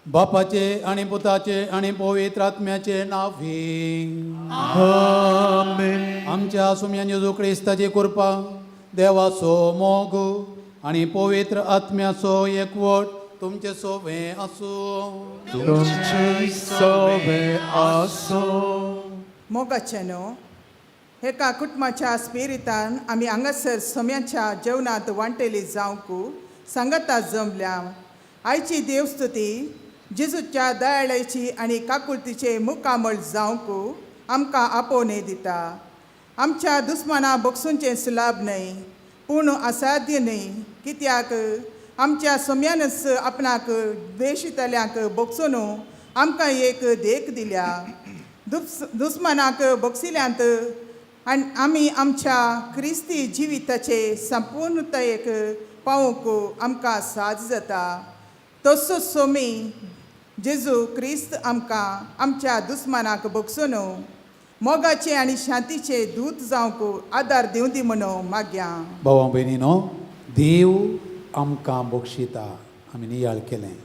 बापाचे आनी पुताचे आनी पवित्र आत्म्याचे नांवी आमेन। आमच्या सुम्यान जेजू क्रिस्ताची कृपा, देवाचो मोग आनी पवित्र आत्म्याचो एकवट तुमचे सोवे आसूं। तुमचे सोवे आसूं। मोगाचे न्हू एका कुटुंबाच्या स्पिरितान आमी हांगासर सोम्याच्या जेवणांत वांटेली जावंक सांगता जमल्या। आयची देवस्तुती जेजूच्या दयाळाची आनी काकुळतीचे मुखामळ जावंक आमकां आपोवणें दिता। आमच्या दुस्माना बक्षूंचें सुलाभ न्हय पूण असाध्य न्हय, कित्याक आमच्या सोम्यानच आपणाक द्वेशितल्यांक बक्षून आमकां एक देख दिल्या। दुस्मानाक बक्षिल्यांत आनी आमी आमच्या क्रिस्ती जिविताचे संपूर्णतायेक पावोवंक आमकां साज जाता। तसोच सोमी जेजू क्रिस्त आमकां आमच्या दुस्मानाक बक्षून मोगाचे आनी शांतीचे दूत जावंक आदार दिवं दी म्हणून माग्या। भावा भयणीनो, देव आमकां बक्षिता। आमी नियाळ केलें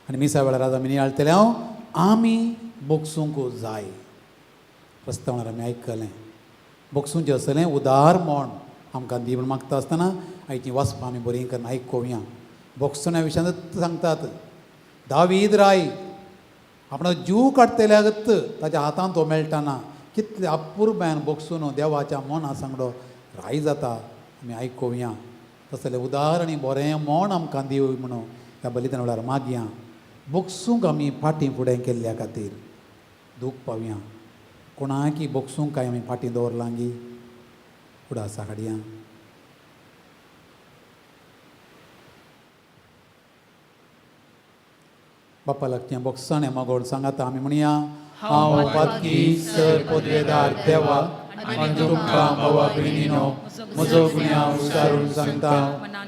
आनी मिसा वेळार आज आमी नियाळतले हांव आमी बक्षूंक जाय। प्रस्तावणार आमी आयकलें बक्षूंचें आसलें उदार म्हण आमकां दी म्हण मागता आसतना आयचीं वाचपां आमी बरीं करून आयकोवया। बक्षण्या विशयांत सांगतात दावीद राय आपणो जीव काडटल्यागत ताच्या हातांत तो मेळटाना कितले अपुरबायेन बक्षून देवाच्या मना सांगडो राय जाता। आमी आयकोवया तसलें उदार आनी बरें म्हण आमकां देव म्हणून ह्या बलिदान वेळार मागया। बक्षूंक आमी फाटीं फुडें केल्ल्या खातीर दूख पावया। कोणाकी बक्षूंक कांय आमी फाटीं दवरलांगी फुडासा हाडया। बापा लागचें बक्षाणें मागोड सांगाता आमी म्हणया, हांव पातकी सर पदवेदार देवा आनी तुमकां भावा भयणीनो म्हजो गुन्यांव उसारून सांगता।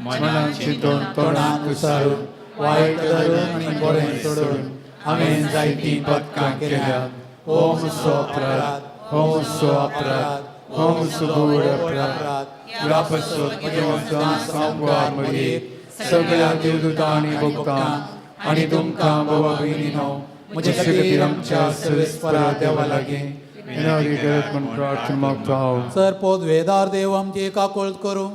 मनान चिंतून तोंडान उसारून वायट धरून आनी बरें सोडून हांवें जायतीं पदकां केल्यात। हो म्हजो अपराध, हो म्हजो अपराध, हो म्हजो गोड अपराध। ह्या पासत म्हज्या सामकार मरीत सगळ्या देवदूतां आनी भक्तांक आनी तुमकां भावा भयणीनो म्हजे खातीर आमच्या सर्वेस्परा देवा लागीं विनवणी करत म्हूण प्रार्थना मागता हांव। सर पदवेदार देव आमची काकूळट करूं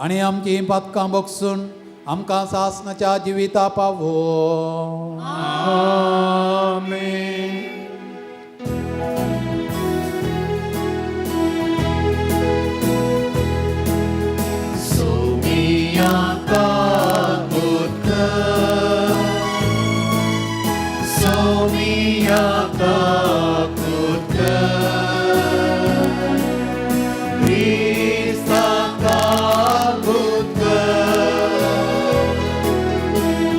आनी आमची पातकां बक्षून आमकां सासणाच्या जिविता पावो। आमेन। सोमिया काकूत कर, सोमिया काकूत कर, क्रिस्ता काकूत कर,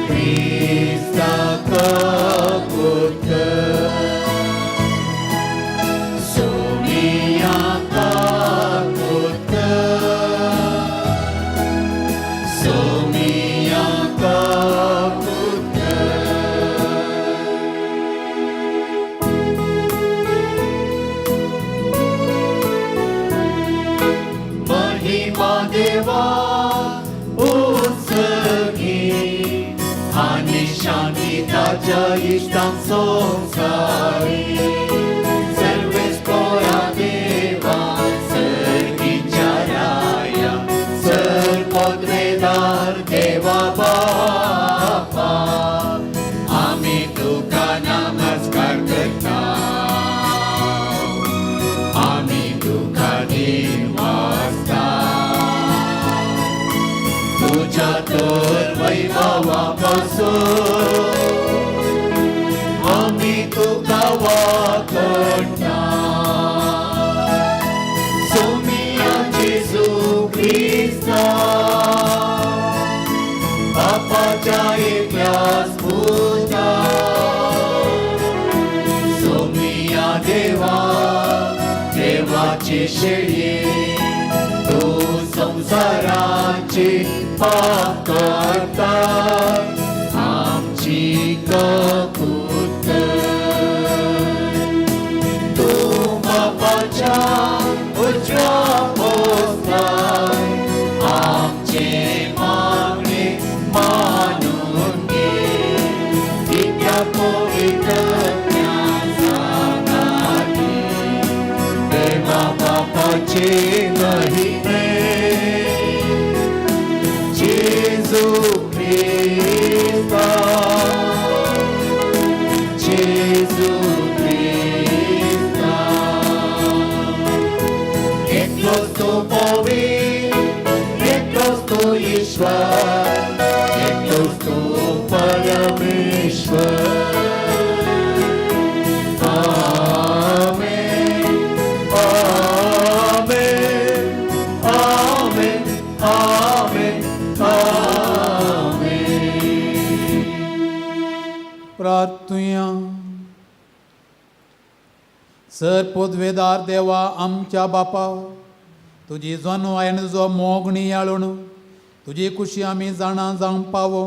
क्रिस्ता काकूत कर, सोमिया काकूत कर, सोमिया काकूत कर. महिमा देवा उत्सर्गी आनी शांती ताच्या इश्टां संवसारी सर्वेस पोरा देवा सर्गीच्या राया सर पदवेदार देवा बापा आमी तुका नमस्कार करता, आमी तुका दिनवासता, तुज्या तर वैभवा पासून आमी तुका वाकडटा. सोमिया जेजू क्रिस्ता बापाच्या एकल्याच पुता, सोमिया देवा देवाची शेळये तू संसाराचे पाप करता आमची काकूत कर. तू बापाच्या उजव्या बसलाय आमचे मागणे मानून घे, इत्या पवित्र सांगाती देवा बापाचे महिमे जेजू क्रिस्ता, जेजू क्रिस्ता. एकलोच तूं पवित्र, एकलोच तूं ईश्वर, एकलोच तूं परमेश्वर. आमेन, आमेन, आमेन, आमेन, आमेन. प्रार्थुया. सर पदवेदार देवा आमच्या बापा, तुजी जनवाय आनी तुजो मोग नियाळून तुजी खुशी आमी जाणा जावंक पावो.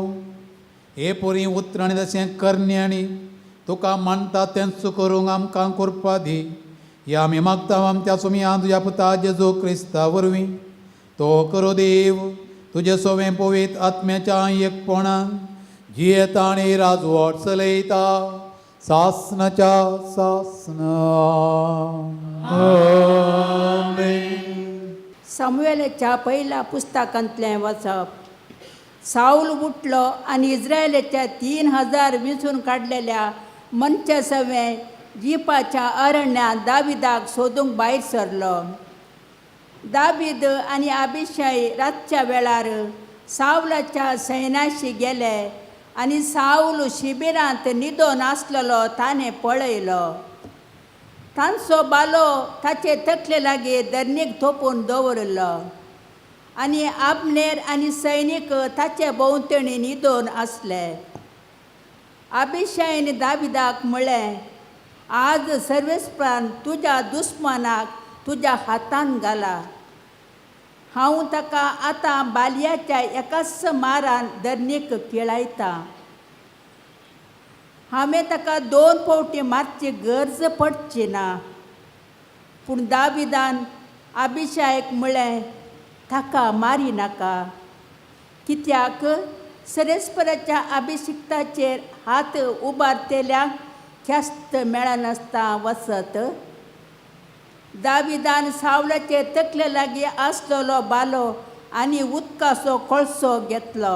हे पोरी उतरांनी तशें करण्यांनी तुका मानता तेंच करूंक आमकां करपा दी. ह्या आमी मागता आमच्या सुमया तुज्या पुता जेजू क्रिस्ता वरवीं. तो करो देव तुजें सोवें पवित्र आत्म्याच्या एकपणान जियेता आनी राजवट चलयता सासनाच्या सासना. सामुएलाच्या पहिल्या पुस्तकांतलें वाचप. साऊल उठलो आनी इस्रायलाच्या 3000 विंचून काडलेल्या मनशा सवें जिपाच्या अरण्यांत दाविदाक सोदूंक भायर सरलो. दावीद आनी अभिषाय रातच्या वेळार सावलाच्या सैन्याशी गेले आनी सावल शिबिरांत न्हिदोन आसलेलो ताणें पळयलो. तांचो बालो ताचे तकले लागीं धरणीक थोपून दवरिल्लो आनी आबनेर आनी सैनीक ताचे भोंवतणी न्हिदोन आसले. अभिषायन दाविदाक म्हळें, आज सर्वेस्परान तुज्या दुस्मानाक तुज्या हातान घाला. हांव ताका आतां बालयाच्या एकाच मारान धरणीक खेळायता. हांवें ताका 2 फावटी मारची गरज पडची ना. पूण दाविदान अभिषायक म्हळें, ताका मारी नाका, कित्याक सरेस्पराच्या अभिषिक्ताचेर हात उबारतेल्यांक ख्यास्त मेळनासता वचत. दाविदान सावलाचे तकले लागीं आसलेलो बालो आनी उदकाचो कळसो घेतलो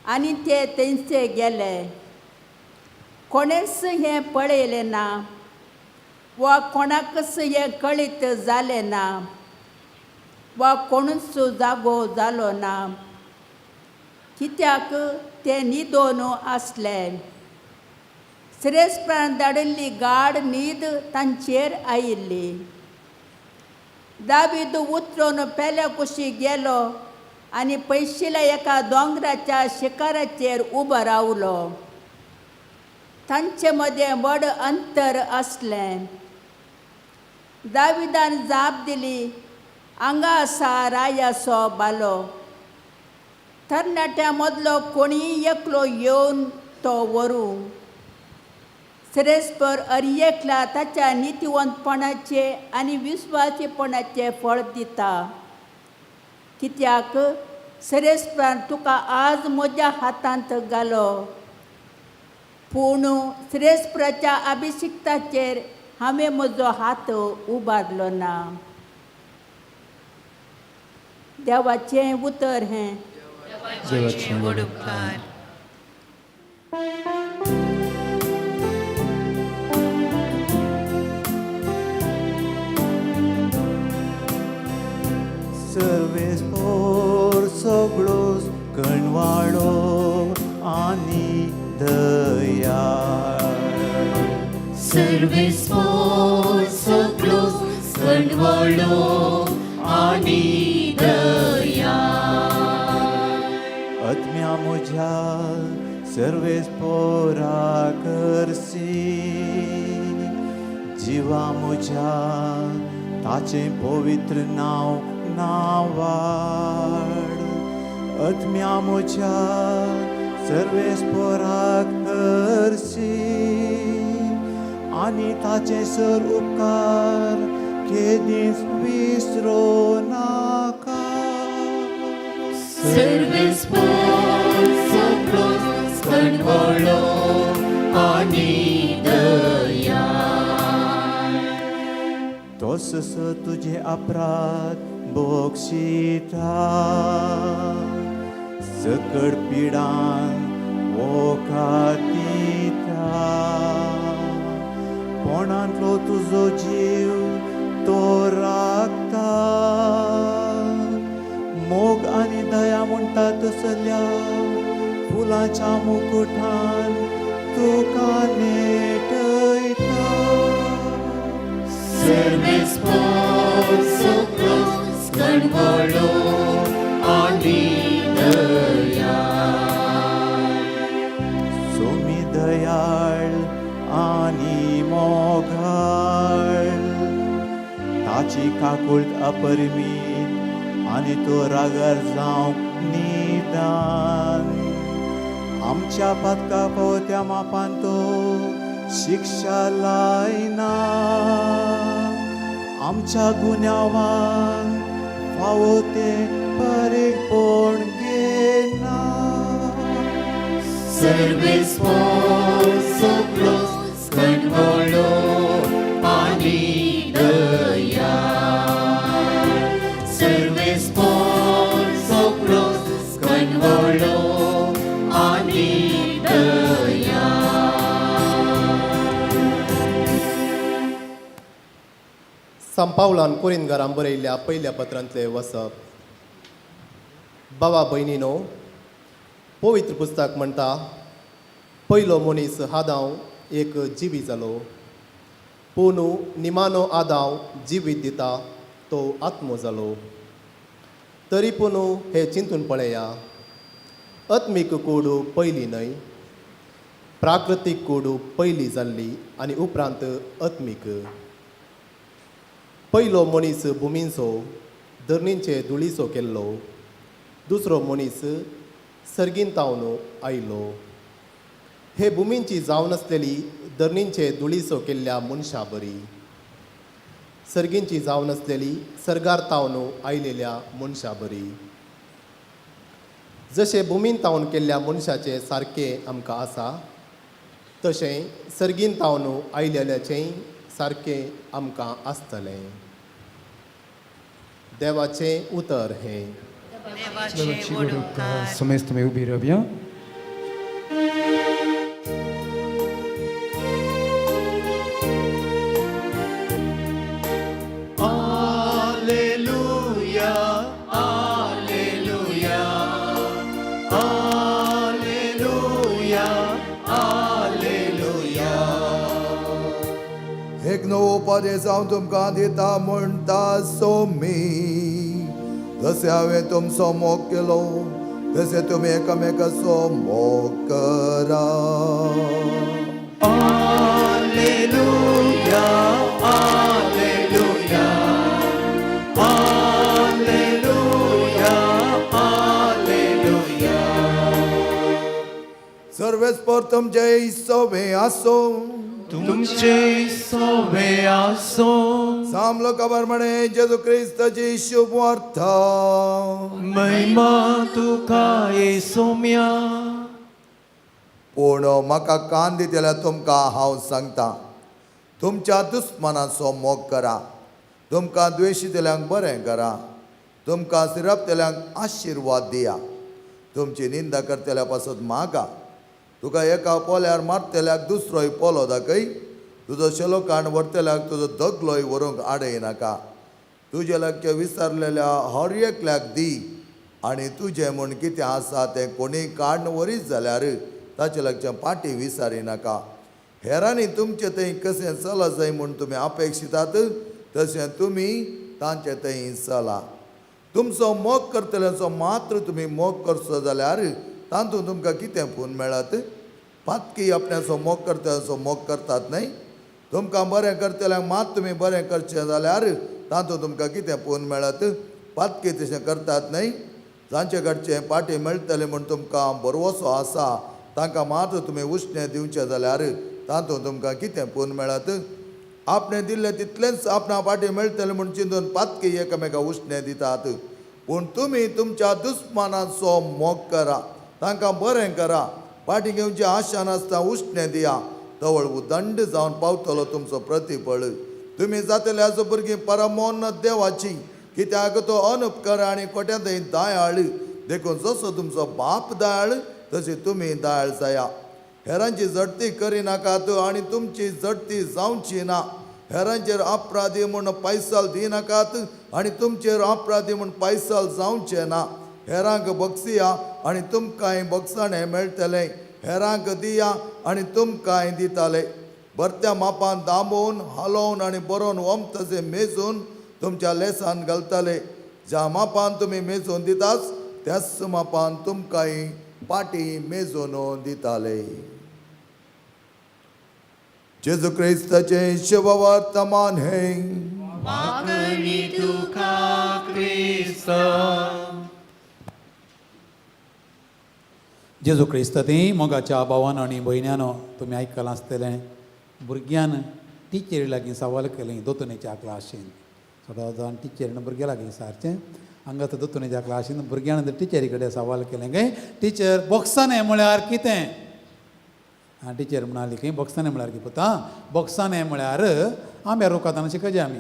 आनी ते थंयचे गेले. कोणेंच हें पळयलें ना वा कोणाकच हें कळीत जालें ना. वा कोणूच जागो जालो ना, कित्याक ते न्हिदोन आसले. श्रेष्ठान धाडिल्ली गाड न्हीद तांचेर आयिल्ली. दावीद उतरून पेल्या कुशी गेलो आनी पयशिल्या एका दोंगराच्या शिखराचेर उबो रावलो. तांचे मदें व्हड अंतर आसलें. दाविदान जाप दिली, हांगा आसा रायाचो बालो. तरणाट्यां मदलो कोणीय एकलो येवन तो व्हरूं. श्रेष्ठर अर एकला ताच्या नितीवंतपणाचे आनी विस्वासीपणाचे फळ दिता, कित्याक श्रेष्ठान तुका आज म्हज्या हातांत घालो. पूण श्रेष्ठराच्या अभिषिक्ताचेर हांवें म्हजो हात उबारलो ना. देवाचें उतर हें. देवाचे व्हड उपकार. सर्वेस्पोर सगळोच कणवाडो आनी दयाळ. सर्वेस्पोर सगळोच कणवाडो आनी दया. आत्म्या म्हज्या सर्वेस्पोरा करसी, जिवा म्हज्या ताचें पवित्र नांव नांवाड. आत्म्या म्हज्या सर्वेस्पोराक करसी आनी ताचें सर उपकार केदींच विसरो नाका. सर्वेस्पोर सगळोच कणवाडो आनी दया. तोस तुजे अपराध बक्षिता, सकड पिडान वखद दिता. पोणांतलो तुजो जीव तो राखता. मोग आनी दया म्हणटा तसल्या फुलांच्या मुकुटान तुका नेटयता. सर्वेस्पोर सगळोच कणवाडो आनी दया. सोमी दयाळ आनी मोगाळ, ताची काकूळट अपरिमीत आनी तो रागार जावंक निदान. आमच्या पातका पावत्या मापान तो शिक्षा लायना, आमच्या गुन्यांवांक फावो तें परेकपण घेना. सर्वेस्पोर सगळोच कणवाडो आनी दया. सर्वेस्पोर सगळोच कणवाडो आनी दया. सांपावलान कोरिनगारां बरयल्ल्या पयल्या पत्रांतलें वसप. बाबा भयणीनो, पवित्र पुस्तक म्हणटा, पयलो मनीस आदांव एक जिवी जालो, पूण निमानो आदांव जिवीत दिता तो आत्मो जालो. तरी पूण हें चिंतून पळया, आत्मीक कूड पयली न्हय, प्राकृतीक कूड पयली जाल्ली आनी उपरांत आत्मीक. पयलो मनीस भुमींचो धरणींचे धुळीचो केल्लो, दुसरो मनीस सर्गीन तावन आयलो. हे भुमींची जावन आसलेली धरणींचे धुळीचो केल्ल्या मनशा बरी सर्गींची जावन आसलेली सर्गार तावन आयलेल्या मनशा बरी. जशें भुमीन तावन केल्ल्या मनशाचें सारकें आमकां आसा, तशें सर्गीन तावन आयलेल्याचेंय सारकें आमकां आसतलें. देवाचें उतर हें. देवाचे व्हड उपकार. समेस्त तुमी उबी रावया. Alleluia. एक नवो उपदेश हांव तुमकां दिता म्हणटा सोमी, जशें हांवें तुमचो मोग केलो तशें तुमी एकामेकाचो मोग करा. Alleluia, Alleluia, Alleluia, Alleluia. सर्वेस्पर तुमचे सोबे आसो. तुमचे सोवे आसो. सामलो खबर म्हणे जेजू क्रिस्ताची शुभ वार्ता. महिमा तुका येसोम्या. पूण म्हाका कान दितल्या तुमकां हांव सांगता, तुमच्या दुस्मानाचो मोग करा, तुमकां द्वेशितल्यांक बरें करा, तुमकां सिरपतल्यांक आशिर्वाद दिया, तुमची निंदा करतल्या पासत मागा, तुका एका पोल्यार मारतल्याक दुसरोय पोलो दाखय, तुजो शेलो काण व्हरतल्याक तुजो दगलोय व्हरूंक आडयनाका, तुजे लागचे विसरलेल्या हर एकल्याक दी, आनी तुजें म्हूण कितें आसा तें कोणीय काडून व्हरीत जाल्यार ताचे लागचें पाटी विसारिनाका. हेरांनी तुमचे थंय कशें चला जाय म्हूण तुमी अपेक्षितात तशें तुमी तांचे थंय चला. तुमचो मोग करतल्यांचो मात्र तुमी मोग करचो जाल्यार तातूंत तुमकां कितें पून मेळत? पातकी आपणाचो मोग करतल्यांचो मोग करतात न्हय? तुमकां बरें करतल्यांक मात तुमी बरें करचें जाल्यार तातूंत तुमकां कितें पून मेळत? पातकी तशें करतात न्हय? जांचे कडचें पाटी मेळटलें म्हूण तुमकां भरवसो आसा तांकां मात तुमी उश्णें दिवचें जाल्यार तातूंत तुमकां कितें पून मेळत? आपणें दिल्लें तितलेंच आपणा पाटी मेळटलें म्हूण चिंतून पातकी एकामेका उश्णें दितात. पूण तुमी तुमच्या दुस्मानाचो मोग करा, तांकां बरें करा, पाटी घेवची आशा नासतना उश्णें दिया, तवळ उदंड जावन पावतलो तुमचो प्रतिफळ. तुमी जातले आजो भुरगीं परमोन देवाची, कित्याक तो अनुपकार आनी कोट्यांतय दयाळ. देखून जसो तुमचो बाप दयाळ तशी तुमी दयाळ जाया. हेरांची झडती करिनाकात आनी तुमची झडती जावची ना. हेरांचेर अपराधी म्हूण पायसाल दिनाकात आनी तुमचेर अपराधी म्हूण पायसाल जावचें ना. हेरांक बक्षिया आनी तुमकांय बक्षाणें मेळटलें. हेरांक दिया आनी तुमकांय दिताले. भरत्या मापान दामोवन हालोवन आनी बरोवन ओमतशें मेजून तुमच्या लेसान घालतले. ज्या मापान तुमी मेजून दिताच त्याच मापान तुमकांय पाटी मेजून दिताले. जेजू क्रिस्ताचें शुभ वर्तमान हें. मागणी तुका क्रिस्ता. जेजू क्रिस्त ती मोगाच्या भावान आनी भयण्यानो, तुमी आयकलां आसतलें भुरग्यान टिचरी लागीं सवाल केलें दोतोनेच्या क्लासीन. थोडो जावन टिचरीन भुरग्यां लागीं सारचें हांगा आतां दोतोनेच्या क्लासीन भुरग्यान टिचरी कडेन सवाल केलें काय टिचर बोक्साने म्हळ्यार कितें? आनी टिचर म्हणाली की बोक्साने म्हळ्यार कितें पुता? बोक्साने म्हळ्यार आंब्या रोखाताना शिकचे आमी.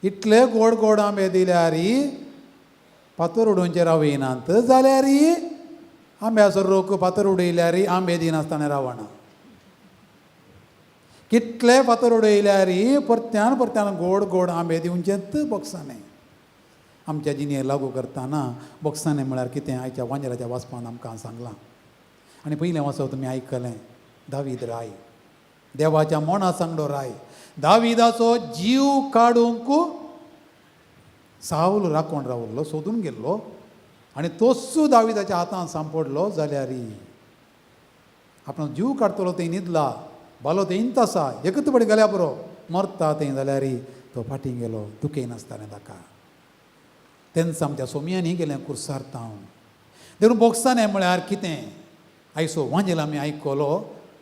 इतले गोड गोड आंबे दिल्यार फातर उडोवचे रावयनात जाल्यार आंब्याचो रोख फातर उडयल्यार आंबे दिनासतना रावना. कितले फातर उडयल्यार परत्यान परत्यान गोड गोड आंबे दिवचेच बोक्साने. आमच्या जिणेर लागू करतना बोक्साने म्हळ्यार कितें आयच्या वांजेलाच्या वाचपान आमकां सांगलां. आनी पयलें वाचप तुमी आयकलें दावीद राय, देवाच्या मोना सांगडो राय. दाविदाचो जीव काडूंक सावल राखोवन रावल्लो, सोदून गेल्लो आनी तोच दाविदाच्या हातान सांपडलो जाल्यार आपलो जीव काडटलो थंय न्हिदला, बालो थंयच आसा, एकच पडी गेल्या पुरो मरता थंय जाल्यार तो फाटीं गेलो, दुखयनासतना ताका. तेन्ना आमच्या सोमयांनी गेलें कुर्सार तावन. देखून बोक्साने म्हळ्यार कितें आयचो वांजेल आमी आयकलो.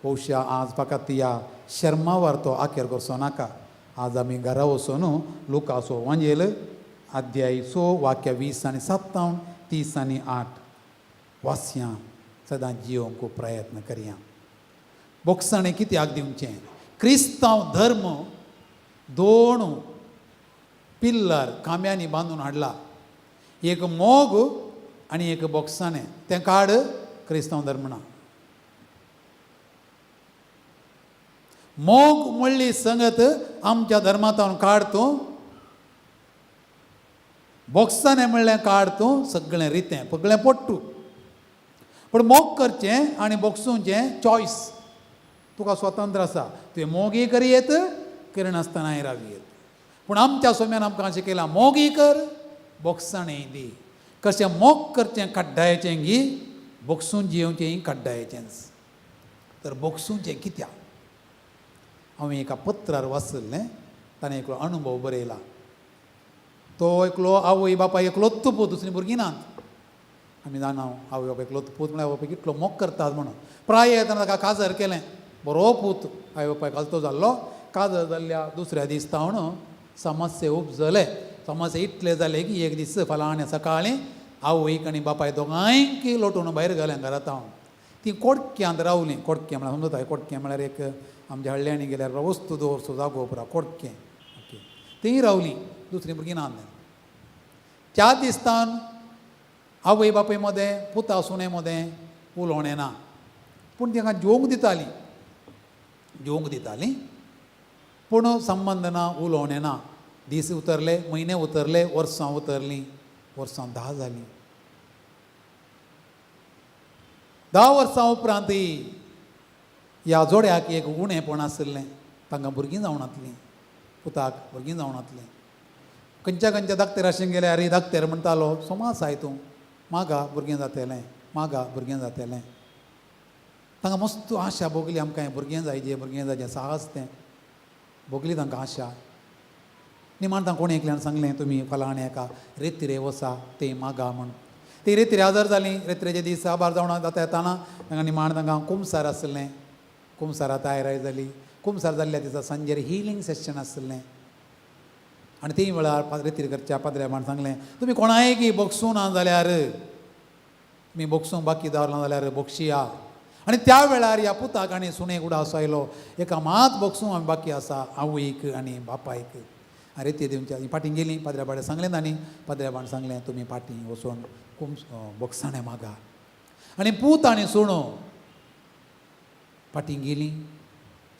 बहुशा आज फकत ह्या शर्मावार तो आखेर करचो नाका. आज आमी घरा वचून लुकाचो वांजेल अध्याय 6 वाक्य 20 आनी 57 30 आनी 8 वाचया, सदां जियोंक प्रयत्न करया. बोक्साणें कित्याक दिवचें? क्रिस्तांव धर्म 2 पिल्लर खांब्यांनी बांदून हाडला, एक मोग आनी एक बोक्साणें. तें काड क्रिस्तांव धर्म ना. मोग म्हणली संगत आमच्या धर्मांतल्यान काड तूं, बोक्साणें म्हणलें काड तूं, सगळें रितें सगळें पोट्टू. पूण मोग करचें आनी बोक्सुचें चॉयस तुका स्वतंत्र आसा. तुवें मोगी करयेत करिनासतनाय रावयेत. पूण आमच्या सोम्यान आमकां शिकयलां मोगी कर बोगसाणें दी. कशें मोग करचें कड्डायचें गी बोगसून जियेवचें कड्डायचेंच. तर बोगसूचें कित्याक? हांवें एका पत्रार वाचिल्लें, ताणें एकलो अणभव बरयला. तो एकलो आवय बापाय एकलोच पूत, दुसरीं भुरगीं नात. आमी जाणा आवय बापाय एकलोच पूत म्हळ्यार आवय बापाय कितलो मोग करतात म्हणून. प्राय येतना ताका काजर केलें, बरो पूत आवय बापाय घालतो जाल्लो. काजर जाल्ल्या दुसऱ्या दीस तावन समस्या उपजले. समस्या इतले जाले की एक दीस फलाण्या सकाळीं आवयक आनी बापाय दोगांयकी लोटून भायर घालें घरांत हांव. ती कोडक्यांत रावलीं. कोडकें म्हळ्यार समजता, कोडकें म्हळ्यार एक आमच्या हळ्ळ्यांनी गेल्यार वस्तू दवरचो जागो पुरा कोडकें. ओके, तीं रावलीं, दुसरीं भुरगीं ना. त्या दिसतान आवय बापाय मदें पुता सुणे मदें उलोवणें ना, पूण तांकां जेवंक दितालीं, जेवंक दितालीं, पूण संबंद ना, उलोवणें ना. दीस उतरले, म्हयने उतरले, वर्सां उतरलीं, वर्सां 10 जालीं. 10 वर्सां उपरांत ह्या जोड्याक एक उणेपण आशिल्लें, तांकां भुरगीं जावनातलीं, पुताक भुरगीं जावनातलीं. खंयच्या खंयच्या दाक्तेराशीं गेल्यार दाक्तेर म्हणटालो सोमास I तूं, मागा भुरगें जातेलें, मागा भुरगें जातेलें. तांकां मस्त आशा भोगली, आमकां हें भुरगें जायजे, भुरगें जायजें, साहस तें भोगली तांकां आशा. निमाण तांकां कोणें एकल्यान सांगलें तुमी फलाणे एका रेतिरे वसा तें मागा म्हूण. ती रेतिरे हजर जालीं. रेतिरेचे दीस साबार जावन जाता येताना तांकां निमाण तांकां कुमसार आसलें, कुमसारा तयाराय जाली. कुमसार जाल्ल्या दिसा सांजेर हिलींग सेशन आसलें आनी ते वेळार रेतीर करच्या पाद्र्याबान सांगलें तुमी कोणायकी बोगसूं ना जाल्यार, तुमी बोगसूंक बाकी दवरलां जाल्यार बोगशिया. आनी त्या वेळार ह्या पुताक आनी सुणेक उडास आयलो, एका मात बोगसूं आमी बाकी आसा, आवयक आनी बापायक. रेती दिवच्या फाटीं गेलीं, पाद्र्याबाणे सांगलें तांणी, पाद्र्याबाण सांगलें तुमी फाटीं वचून कुम बोगसाणें मागा. आनी पूत आनी सुणो फाटीं गेलीं,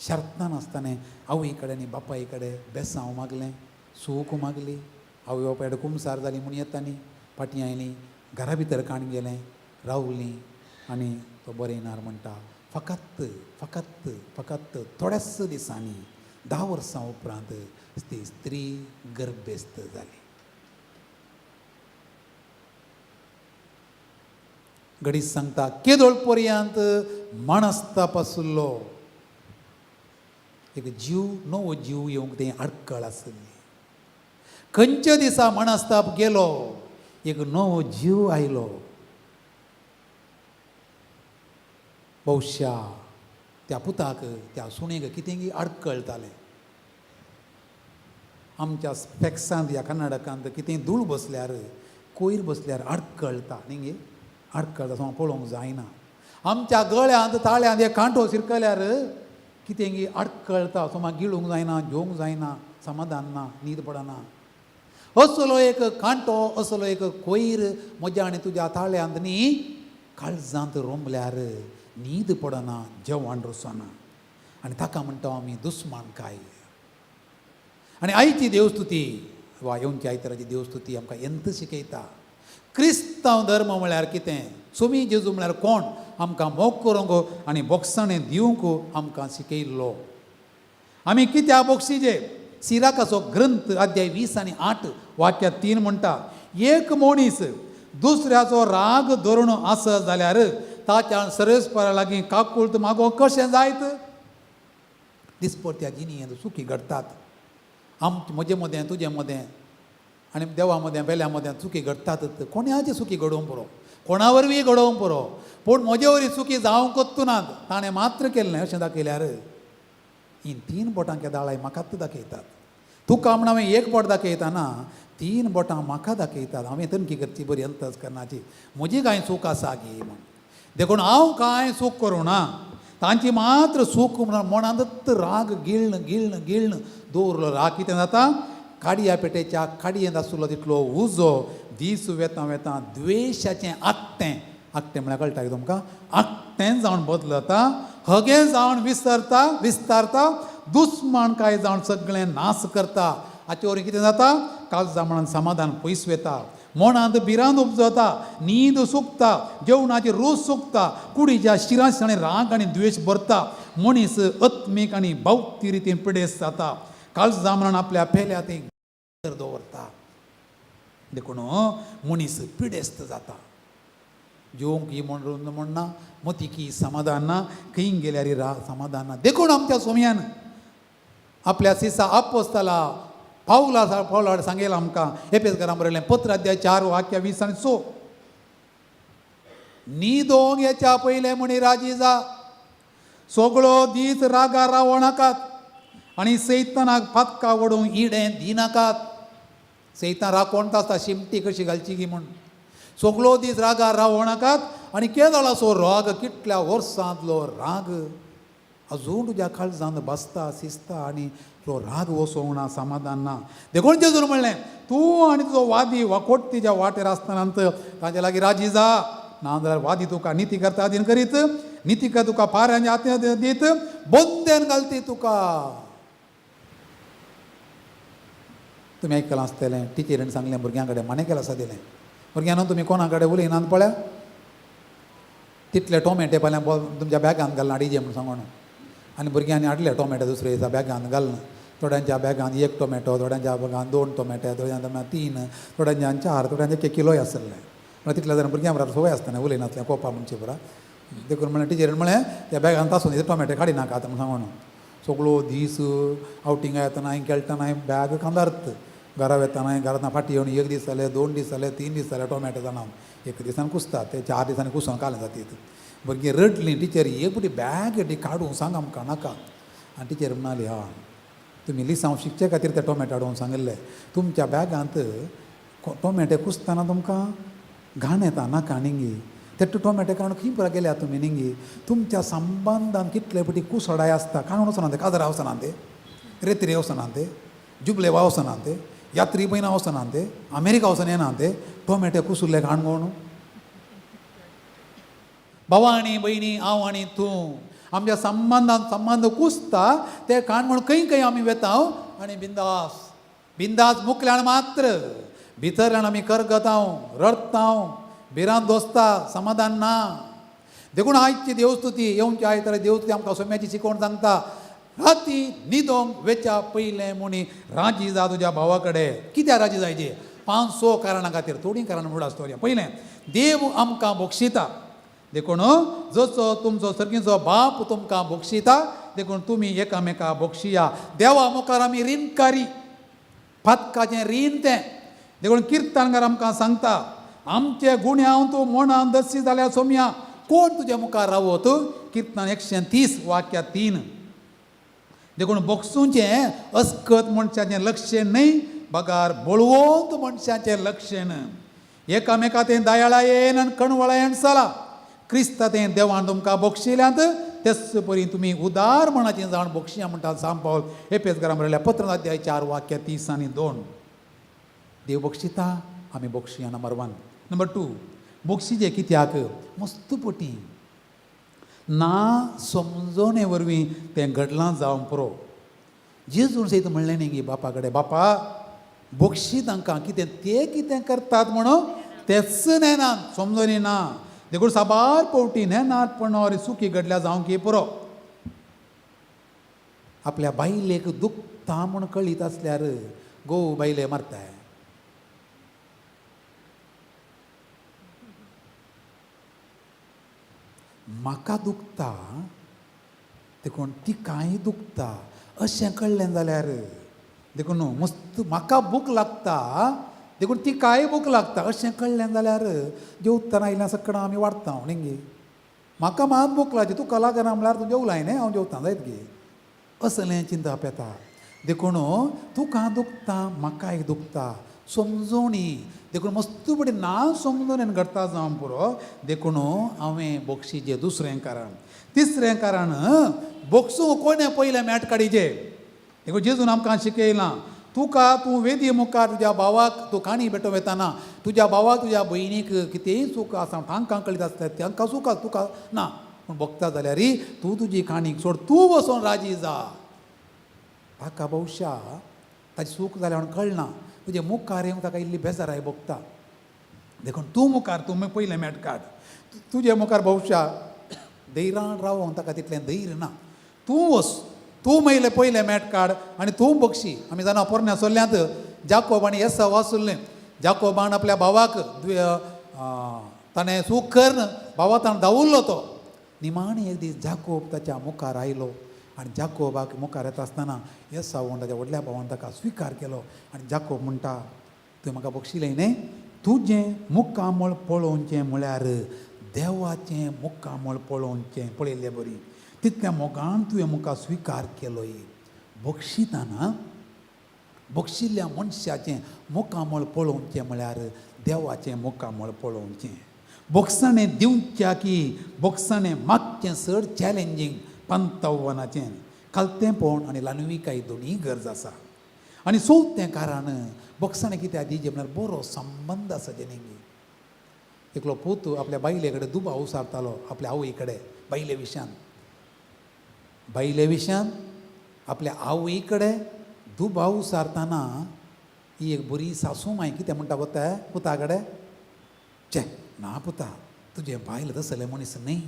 शर्तान आसतना आवय कडेन आनी बापाय कडेन बेसांव मागलें, सूख मागली. आवय बापाय कडेन कुमसार जाली म्हूण येता न्ही, फाटीं आयलीं, घरा भितर काण गेलें, रावलीं. आनी तो बरयणार म्हणटा फकत फकत फकत थोड्याच दिसांनी 10 वर्सां उपरांत ती स्त्री गर्भेस्त जाली. घडीत सांगता केदोळ पर्यंत माणस्ताप आशिल्लो एक जीव, नवो जीव येवंक तें आडकळ आशिल्ली. खंयच्या दिसा माणस्ताप गेलो, एक नवो जीव आयलो. बहुशा त्या पुताक त्या सुणेक कितेंगी आडकळटालें. आमच्या स्पेक्सांत ह्या कर्नाटकांत कितें धूळ बसल्यार, कोयर बसल्यार आडकळटा न्ही गे, आडकळटा, सो पळोवंक जायना. आमच्या गळ्यांत ताळ्यांत एक कांटो शिरकल्यार कितेंगी आडकळटा, सो मागीर गिळूंक जायना, जेवंक जायना, समाधान ना, न्हीद पडना. असलो एक कांटो, असलो एक कोयर म्हज्या आनी तुज्या ताळ्यांत न्ही काळजांत रोमल्यार न्हीद पडना, जेवण रुसना. आनी ताका म्हणटा आमी दुस्मानकाय. आनी आयची देवस्तुती वा येवची आयताराची देवस्तुती आमकां यंत शिकयता. क्रिस्तांव धर्म म्हळ्यार कितें, सोमी जेजू म्हळ्यार कोण, आमकां मोग करूंक आनी बोगसाणें दिवंक आमकां शिकयल्लो. आमी कित्याक बोगशीजे? सिराकाचो ग्रंथ अध्याय 20 आनी 8 वाक्य 3 म्हणटा, एक मनीस दुसऱ्याचो राग धरून आसत जाल्यार ताच्या सर्वेस्परा लागीं काकुळट मागो कशें जायत? दिसपट्ट्या जिणेंत चुकी घडटात. आमचे म्हजे मदें, तुजे मदें आनी देवा मदें, बेल्या मदें चुकी घडटात. कोणाची चुकी घडोवंक पुरो, कोणा वरवीं घडोवंक पुरो, पूण म्हजे वरवीं चुकी जावंकच नात, ताणें मात्र केल्लें अशें दाखयल्यार ही 3 बोटां केदाळाय म्हाकाच दाखयतात. तुका म्हण हांवें एक बोट दाखयतना 3 बोटां म्हाका दाखयतात. हांवें तनकी करची बरी अंतस करनाची, म्हजी कांय चूक आसा गी म्हण. देखून हांव कांय चूक करूं ना, तांची मात्र चूक म्हणून मनांत राग गिळ्ण गिळ्ण गिळ्ण दवरलो. राग कितें जाता, काडया पेटेच्या काडयेंत आशिल्लो तितलो उजो दीस वेता वेता द्वेशाचें आकटें, आकटें म्हळ्यार कळटा की तुमकां, आकटें जावन बदलता, हगें जावन विसरता, विस्तारता, दुस्मान काय जावन सगळें नाश करता. हाचे वरवीं कितें जाता, काळजा मनान समाधान पयस वेता, मनांत भिरांत उपजता, न्हीद सुकता, जेवणाची रूच सुकता, कुडीच्या शिरांत राग आनी द्वेश भरता. मनीस आत्मीक आनी भौती रितीन पिडेस्त जाता. काळजा म्हणून आपल्या पेल्या ती दवरता. देखून मनीस पिडेस्त जाता. जेवंक ही म्हण म्हणना, मतीकी समाधान ना, खंय गेल्यार रा समाधान ना. देखून आमच्या सोम्यान आपल्या सिसा आपोस्ताला पावला पावला सांगेला आमकां एपेस घरां बरयलें पत्र अध्याय 4 वाक्य 20 आनी 6. न्हिदोंक येच्या पयलें म्हणी राजी जा, सगळो दीस रागार रावो नाकात आनी सैतानाक पातकां वडोवंक इडें दिनाकात. सैतान राखोवन आसता शिमटी कशी घालची गी म्हूण. सगळो दीस रागार रावो नाकात आनी केदळाचो राग, कितल्या वर्सांतलो राग अजून तुज्या काळजांत बसता शिजता आनी तो राग वसोवंक ना, समाधान ना. देखून जेजून म्हणलें तूं आनी तुजो वादी वाकोट तिच्या वाटेर आसतना तांचे लागीं राजी जा, ना जाल्यार वादी तुका निती करता आदीन करीत, निती कर तुका पाऱ्यांच्या हातीन दीत, बंदेन घालती तुका. तुमी आयकलां आसतलें टिचरीन सांगलें भुरग्यां कडेन माने केलां आसा दिलें, भुरग्यांनो तुमी कोणा कडेन उलयनात पळया, तितले टोमॅटे फाल्यां तुमच्या बॅगान घालना हाडीजे म्हूण सांगून. आनी भुरग्यांनी हाडले टोमॅटो दुसरे दिसा बॅगान घालून. थोड्यांच्या बॅगान 1 टोमॅटो, थोड्यांच्या बॅगान 2 टोमॅटे, थोड्यांच्या बॅगान 3, थोड्यांच्या 4, थोड्यांच्या 1 किलोय आसले. म्हणल्यार तितल्या जाणां भुरग्यां बरोबर संवय आसतना उलयनासलें कोपा म्हणचे पुरा. देखून म्हणलें टिचरीन म्हणलें त्या बॅगान तासून टोमॅटे काडिनाकात म्हूण सांगून. सगळो दीस आवटिंगा येतना खेळटना बॅग खांदारत, घरा वेतना घरांत फाटी येवन 1 दीस जाले, 2 दीस जाले, 3 दीस जाले टोमॅटो जाणां 1 दिसान कुसता ते 4 दिसांनी कुसोवन कालें जातीत. भुरगीं रडलीं, टिचर एक पटी बॅग ती काडूं सांग आमकां नाका. आनी टिचर म्हणाली हा तुमी लिसांव शिकचे खातीर ते टोमॅटो हाडूंक सांगिल्ले, तुमच्या बॅगांत टोमॅटो कुसतना तुमकां घाण येता नाका निंगी, ते टोमॅटो काडून खंय पुरा गेल्या तुमी निंगी, तुमच्या संबंदान कितले पटी कुसडाय आसता, काडून वचना ते, काजरा वचना ते, रेत्रे वचना ते, जुबले वचना ते, यात्री पयना वचना ते, अमेरिका वचून येना ते, टोमॅटो कुसुल्ले काणकोण. भावा आनी भयणी, हांव आनी तूं आमच्या संबंदान संबंद कुसता ते काणकोण खंय खंय आमी वेता आनी बिंदास बिंदास मुखल्यान मात्र भितरल्यान आमी करगताव, रडताव, भिरांत दोसता, समाधान ना. देखून आयची देवस्तुती येवची आयतारा देवस्तुती आमकां सोम्याची शिकवण सांगता, राती न्हिदोंक वेच्या पयलें म्हणी राजी जा तुज्या भावा कडेन. कित्याक राजी जायचे? 5-6 कारणां खातीर, थोडीं कारणां म्हणून आसतली. पयलें, देव आमकां बक्षिता, देखून जसो तुमचो सर्गीचो बाप तुमकां बक्षिता देखून तुमी एकामेका बक्षिया. देवा मुखार आमी रिणकारी, पातकाचें रीण तें. देखून किर्तनकार आमकां सांगता, आमचे गुण्याव तूं मनान दसी जाल्यार सोमया कोण तुज्या मुखार रावत? किर्तन 130 वाक्य 3. देखून बक्षुचें अस्कत मनशाचें लक्ष न्हय, बगार बळवंत मनशाचें लक्षण. एकामेका तें दयाळायेन आनी कणवळायेन चला. क्रिस्ता तें देवान तुमकां बक्षिल्यांत तेच परी तुमी उदार मनाचें जावन बक्षिया म्हणटा सांत पावल एपेस घरा बरयल्या पत्र अध्याय 4 वाक्य 30 आनी 2. देव बक्षिता, आमी बक्षिया. नंबर 1. नंबर 2, बक्षिजे कित्याक? मस्त पटी ना समजोणे वरवीं तें घडलां जावंक पुरो. जेजून सयत म्हणलें न्ही गी बापा कडेन, बापा बक्षी तांकां, कितें ते कितें करतात म्हणून तेच नेनात, समजोनी ना. देखून साबार पवटी नेनातपणार चुकी घडल्या जावंक की पुरो. आपल्या बायलेक दुखता म्हूण कळीत आसल्यार घोव बायले मारताय. म्हाका दुखता देखून तिकाय दुखता अशें कळ्ळें जाल्यार, देखून मस्त म्हाका भूक लागता देखून तिकाय भूक लागता अशें कळ्ळें जाल्यार जेवतना आयल्या सकडां आमी वाडटा न्ही. म्हाका मात भूक लागची, तुका लागना म्हळ्यार तूं जेवलाय न्ही, हांव जेवता जायत गे, असलें चिंतप येता. देखून तुका दुखता म्हाकाय दुखता समजोणी. देखून मस्त बडी ना समजोणेन घडटा जावं पुरो. देखून हांवें बक्षीचें दुसरें कारण. तिसरें कारण, बक्षू कोणें पयलें मॅट काडीचे. देखून जेजून आमकां शिकयलां, तुका तूं वेदी मुखार तुज्या भावाक तूं काणी भेटोवंक वेताना तुज्या भावाक तुज्या भयणीक कितेंय चूक आसा तांकां कळीत आसता, तांकां चूक आसा तुका ना, पूण भोगता जाल्यार तूं तुजी काणीक सोड, तूं वचोन राजी जा. ताका भोवशा ताची चूक जाल्या म्हणून कळना, तुजे मुखार येवंक ताका इल्ली बेजाराय भोगता. देखून तूं मुखार तूं पयलें मेट काड. तुजे मुखार भोवशा धैर्यान रावोंक ताका तितलें धैर्य ना, तूं वच, तूं मयले पयलें मेट काड आनी तूं बक्षी. आमी जाणा पोरण्या सोल्ल्यांत जाकोब आनी एसाव आसुल्लें. जाकोबान आपल्या भावाक ताणें चूक करून भावा ताणें धांवुल्लो. तो निमाणी एक दीस जाकोब ताच्या मुखार आयलो आनी जाकोबाक मुखार येता आसतना एसावन ताच्या व्हडल्या भावान ताका स्विकार केलो आनी जाकोब म्हणटा, तुवें म्हाका बक्षिलें न्ही, तुजें मुखामळ पळोवचें म्हळ्यार देवाचें मुखामळ पळोवचें पळयल्ले बरी, तितल्या मोगान तुवें मुखार स्विकार केलोय. बक्षिताना बक्षिल्ल्या मनशाचें मुखामळ पळोवचें म्हळ्यार देवाचें मुखामळ पळोवचें. बोक्साणें दिवच्या की बोक्साणें मागचें चड चॅलेंजींग पंतवनाचें खालतेंपण आनी ल्हानविकाय दोनूय गरज आसा. आनी चवथें कारण बोक्साणें कित्याक दिवचें म्हळ्यार बरो संबंद आसा जेनेंगी. एकलो पूत आपल्या बायले कडेन दुबाव उसारतालो आपल्या आवय कडेन बायले विशयान, बायले विशयान आपल्या आवय कडेन दुबाव उसारतना ही एक बरी सासू माय कितें म्हणटा पुता पुता कडेन, चे ना पुता तुजें बायल तसलें मनीस न्ही.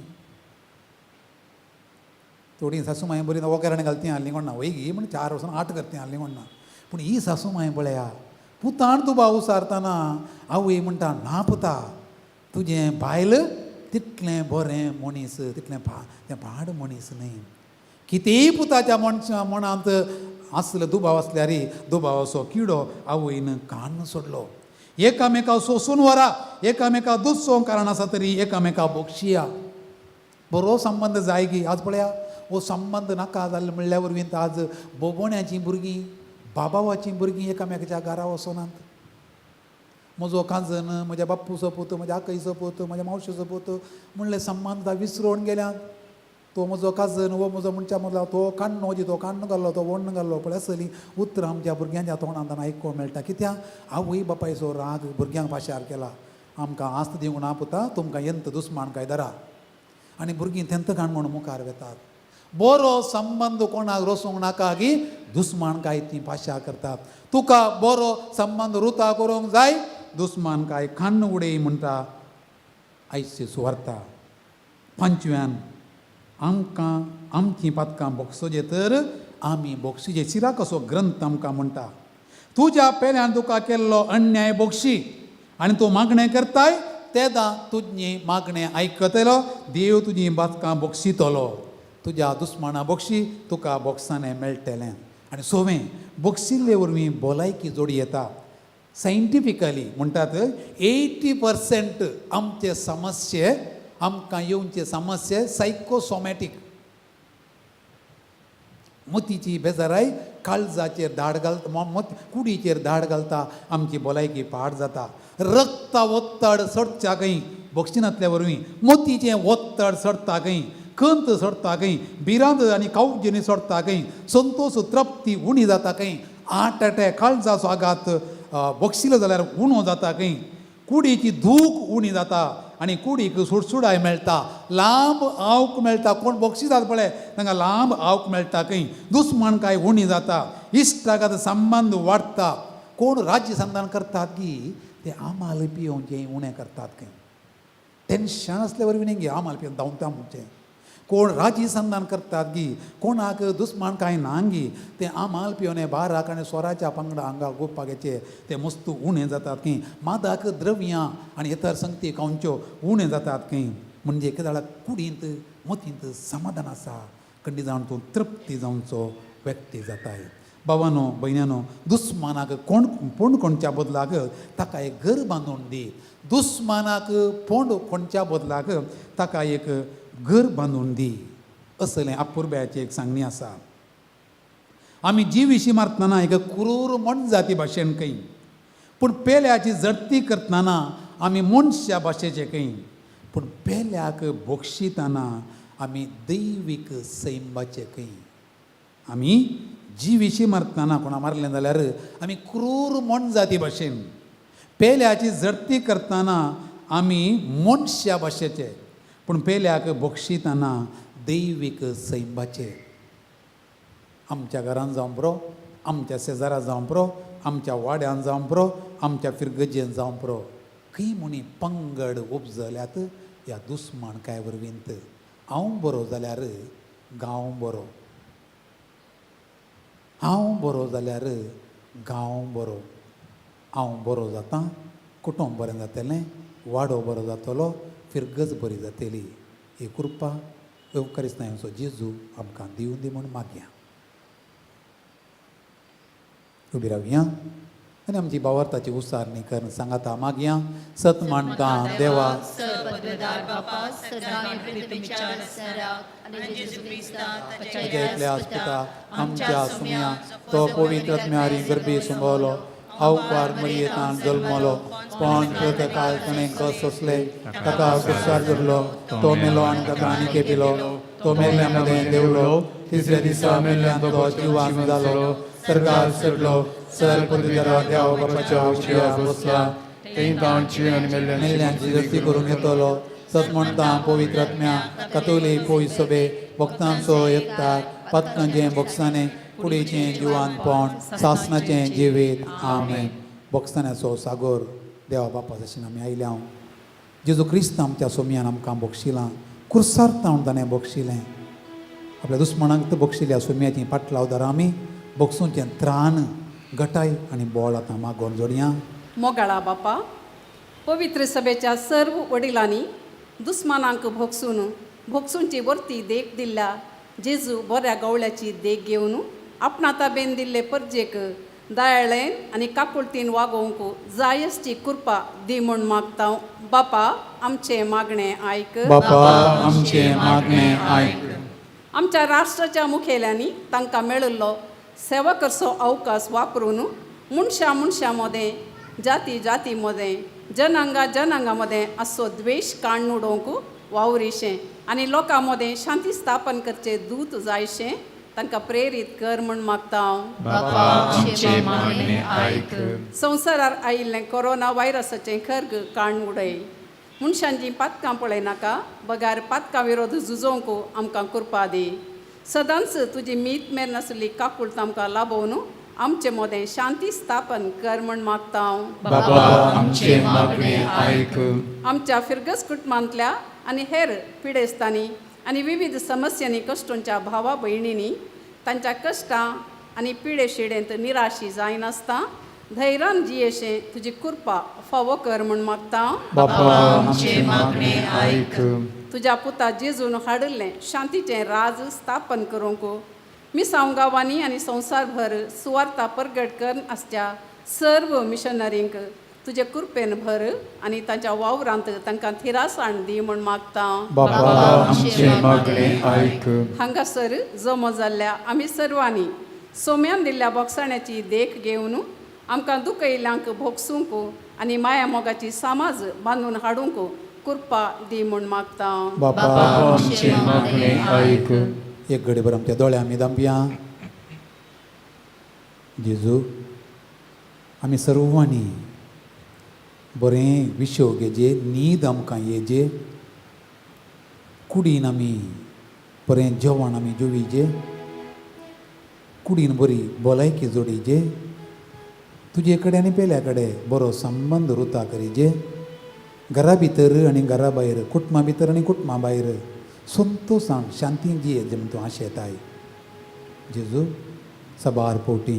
थोडी सासू माय बरी वगैरे घालती हाडली कोण ना वय गी म्हण 4 वर्सां 8 करती हाडली कोण ना. पूण ही सासू माय पळया पुतान दुबाव उसारतना आवय म्हणटा ना पुता तुजें बायल तितलें बरें मनीस, तितलें तें पाड मनीस न्ही. कितेंय पुताच्या मनशा मनांत आसलो दुबाव आसल्यार दुबावाचो किडो आवयन कान सोडलो. एकामेका सोसून व्हरा, एकामेका दुसो कारण आसा तरी एकामेका बक्षिया. बरो संबंद जाय गी. आज पळया हो संबंद नाका जाल्लो म्हणल्या वरवीं आज बोबोण्याचीं भुरगीं बाबावाचीं भुरगीं एकामेकाच्या घरा वचनात. म्हजो काजन, म्हज्या बाप्पूचो पूत, म्हज्या आकयचो पूत, म्हज्या मावशेचो पूत म्हणले संबंद विसरून गेल्यात. तो म्हजो काजन, हो म्हजो मनशा मदलो, तो काण्णो जी, तो काण्ण घाल्लो, तो वण्ण घाल्लो. पळय असली उतरां आमच्या भुरग्यांच्या तोंडांतल्यान आयकूंक मेळटा. कित्याक आवय बापायचो राग भुरग्यांक पाशार केला. आमकां आस्त दिवंक ना पुता, तुमकां यंत दुस्मान काय धरा. आनी भुरगीं तेंत काण म्हूण मुखार वेतात. बरो संबंद कोणाक रोसूंक नाका की दुस्मान काय ती पाशा करतात. तुका बरो संबंद रुता करूंक जाय, दुस्मान काय खान्न उडय म्हणटा आयची सुवार्ता. पांचव्यान आमकां आमचीं पातकां बोगसोजे तर आमी बोगशीचे. सिराक असो ग्रंथ आमकां म्हणटा, तुज्या पेल्यान तुका केल्लो अन्याय बोगशी आनी तूं मागणें करताय तेदां तुजी मागणें आयकतलो, देव तुजी पातकां बोगशितलो. तुज्या दुस्माना बोगशी तुका बोगसाणें मेळटलें. आनी सोवें बोगशिल्ले वरवीं भलायकी जोडी येता. सायंटिफिकली म्हणटात 80% आमचे समस्ये, आमकां येवचे समस्ये सायकोसोमॅटीक, मोतीची बेजाराय काळजाचेर धाड घालता, कुडीचेर धाड घालता, आमची भलायकी पाड जाता. रक्ता ओत्तड सडच्या खंय बक्षिणांतल्या वरवीं, मोतीचें ओत्तड सडटा खंय, कंत सडटा खंय, भिरांत आनी कावजेनी सोडटा खंय, संतोश तृप्ती उणी जाता खंय, हार्ट अटॅक काळजाचो आघात बक्षिलो जाल्यार उणो जाता खंय, कुडीची दूख उणी जाता आनी कुडीक सुडसुडाय मेळटा, लांब आवक मेळटा. कोण बक्षितात पळय तांकां लांब आवक मेळटा खंय, दुस्मान काय उणी जाता, इश्टागत संबंद वाडटा. कोण राज्य संधान करतात की ते आमाल पियोवचें उणें करतात खंय, टेंशन आसल्या वरवीं न्ही आमाल पिवन धांवता म्हणचें. कोण राजी संधान करतात गी, कोणाक दुस्मान कांय ना गी, ते आमाल पिवने बाराक आनी स्वराच्या पंगडा हांगा गोपाक घेचे ते मस्त उणें जातात खंय. मादाक द्रव्यां आनी इतर संगती खावच्यो उणें जातात खंय. म्हणजे एके कुडींत मतींत समाधान आसा, कंडी जावन तूं तृप्ती जावचो व्यक्ती जाताय. बाबानो भयण्यानो, दुस्मानाक कोण पोंड कोणच्या बदलाक ताका एक घर बांदून दी. दुस्मानाक पोंड कोणच्या बदलाक ताका एक घर बांदून दी. असलें अपुरबायेची एक सांगणी आसा. आमी जिविशी मारतना एक क्रूर मोनजाती भाशेन खंय, पूण पेल्याची जडती करतना आमी मनशा भाशेचे खंय, पूण पेल्याक बक्षितना आमी दैवीक सैमाचे खंय. आमी जिविशी मारतना कोणा मारलें जाल्यार आमी क्रूर मोनजाती भाशेन, पेल्याची जडती करतना आमी मनशा भाशेचे, पूण पेल्याक बक्षितना दैवीक सैमाचे. आमच्या घरान जावं पुरो, आमच्या शेजारा जावं पुरो, आमच्या वाड्यान जावं पुरो, आमच्या फिरगजेन जावं पुरो, खंय म्हणी पंगड उपजल्यात ह्या दुस्मानकाय वरवींत. हांव बरो जाल्यार गांव बरो, हांव बरो जाल्यार गांव बरो, हांव बरो जाता कुटुंब बरें जातलें, वाडो बरो जातलो, फिरगज बरी जातली. ही कृपा येवकारिस्तांचो जेजू आमकां दिवं दी म्हूण मागया. उबी रावया आनी आमची भावार्थाची उसारणी करून सांगाता मागया. सत मानता देवा ताच्या एकल्या आस्पिता आमच्या सुम्या तो पवित्र आत्म्यारी गर्भी सुंबवलो, अवकार मरियेतान जल्मलो, पण काल ताणें कस सोंसले, ताका कुर्सार धरलो, तो मेलो आनी ताका आनी केपिलो, तो मेल्ल्या मदें देवलो, तिसऱ्या दिसा मेल्ल्यान तो जिवान जालो, सरकार चडलो, सर पदवीधरा देव बापाच्या उजव्या बसला, थंय तांची आनी मेल्ल्यांची दस्ती करून येतलो. सत म्हणटा पवित्र आत्म्या कातोली पोय सोबे भक्तांचो एकतार पातकांचें बोक्साणें कुडीचें जिवानपण सासणाचें जिवीत. आमेन. बोक्साण्याचो सागोर देवा बापा जशें आमी आयल्या हांव जेजू क्रिस्त आमच्या सोमयान आमकां बक्षिलां, कुर्सार तावन ताणें बक्षिलें, आपल्या दुस्मणांक तर बक्षिल्या सोमयाची पाटलावदार आमी बक्षुचें त्राण गटाय आनी बोळ आतां मागोवन जोडया. मोगाळा बापा, पवित्र सभेच्या सर्व वडिलांनी दुस्मानांक भोगसून भोगसूंची वर्ती देख दिल्ल्या जेजू बऱ्या गवळ्याची देख घेवन आपणा ताबेन दिल्ले परजेक दयाळेन आनी काकुळतीन वागोवंक जायसची कृपा दी म्हूण मागता. बापा आमचें मागणें आयक. बापा आमचें मागणें आयक. आमच्या राष्ट्राच्या मुखेल्यांनी तांकां मेळिल्लो सेवा करचो अवकाश वापरून मनशां मनशां मदें, जाती जाती मदें, जनांगा जनांगा मदें असो द्वेश काडून उडोवंक वावरिशें आनी लोकां मदें शांती स्थापन करचें दूत जायशें तांकां प्रेरीत कर म्हूण मागता हांव. बापा आमचें मागणें आयक. संवसारार आयिल्लें कोरोना व्हायरसाचें खर्ग काडून उडय. मनशांचीं पातकां पळयनाका, बगार पातकां विरोध झुजोवंक आमकां कृपा दी. सदांच तुजी मीत मेर नासली काकूळत आमकां लाभोवन आमचे मदें शांती स्थापन कर म्हूण मागता हांव. बापा आमचें मागणें आयक. आमच्या फिरगज कुटुंबांतल्या आनी हेर पिडेस्तांनी आनी विविध समस्यांनी कश्टोंच्या भावा भयणींनी तांच्या कश्टां आनी पिडे शिडेंत निराशी जायनासतना धैर्यान जियेशें तुजी कृपा फावो कर म्हूण मागता. बापा आमचें मागणें आयक. तुज्या पुता जेजून हाडिल्लें शांतीचें राज स्थापन करूंक मिसांव गांवांनी आनी संवसारभर सुवार्ता परगट करून आसच्या सर्व मिशनरींक तुजे कृपेन भर आनी तांच्या वावरांत तांकां थिरासाण दी म्हूण मागता. बापा आमचें मागणें आयक. हांगासर जमो जाल्ल्या आमी सर्वांनी सोम्यान दिल्ल्या बोगसाण्याची देख घेवन आमकां दुखयल्ल्यांक भोगसूंक आनी माया मोगाची समाज बांदून हाडूंक कृपा दी म्हूण मागता. बापा आमचें मागणें आयक. एक घडीभर आमच्या दोळ्या आमी दामया. जेजू आमी सर्वांनी बरें विशव घेजे, न्हीद आमकां येजे, कुडीन आमी बरें जेवण आमी जेवीजे, कुडीन बरी भलायकी जोडीजे, तुजे कडेन आनी पेल्या कडेन बरो संबंद रुता करीजे, घरा भितर आनी घरा भायर, कुटुंबा भितर आनी कुटुंबा भायर संतोशान शांती जियेत म्हूण तूं आशेताय. जेजू सबार पोटी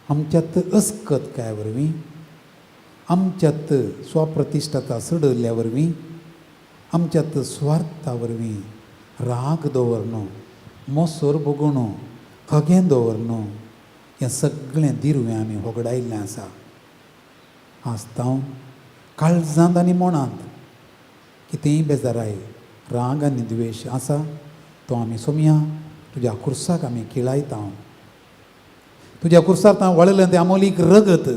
आमच्यात अस्कत काय वरवीं, आमच्यात स्वप्रतिश्ठता चडयल्ल्या वरवीं, आमच्यात स्वार्था वरवीं राग दवरनो, मोसोर भोगोवनो, हगें दवरनो, हें सगळें दिरवें आमी होगडायल्लें आसा. आसता काळजांत आनी मनांत कितेंय बेजाराय, राग आनी द्वेश आसा तो आमी सोमया तुज्या खुर्साक आमी किळायता. तुज्या खुर्सार तां वळिल्लें तें आमोलीक रगत,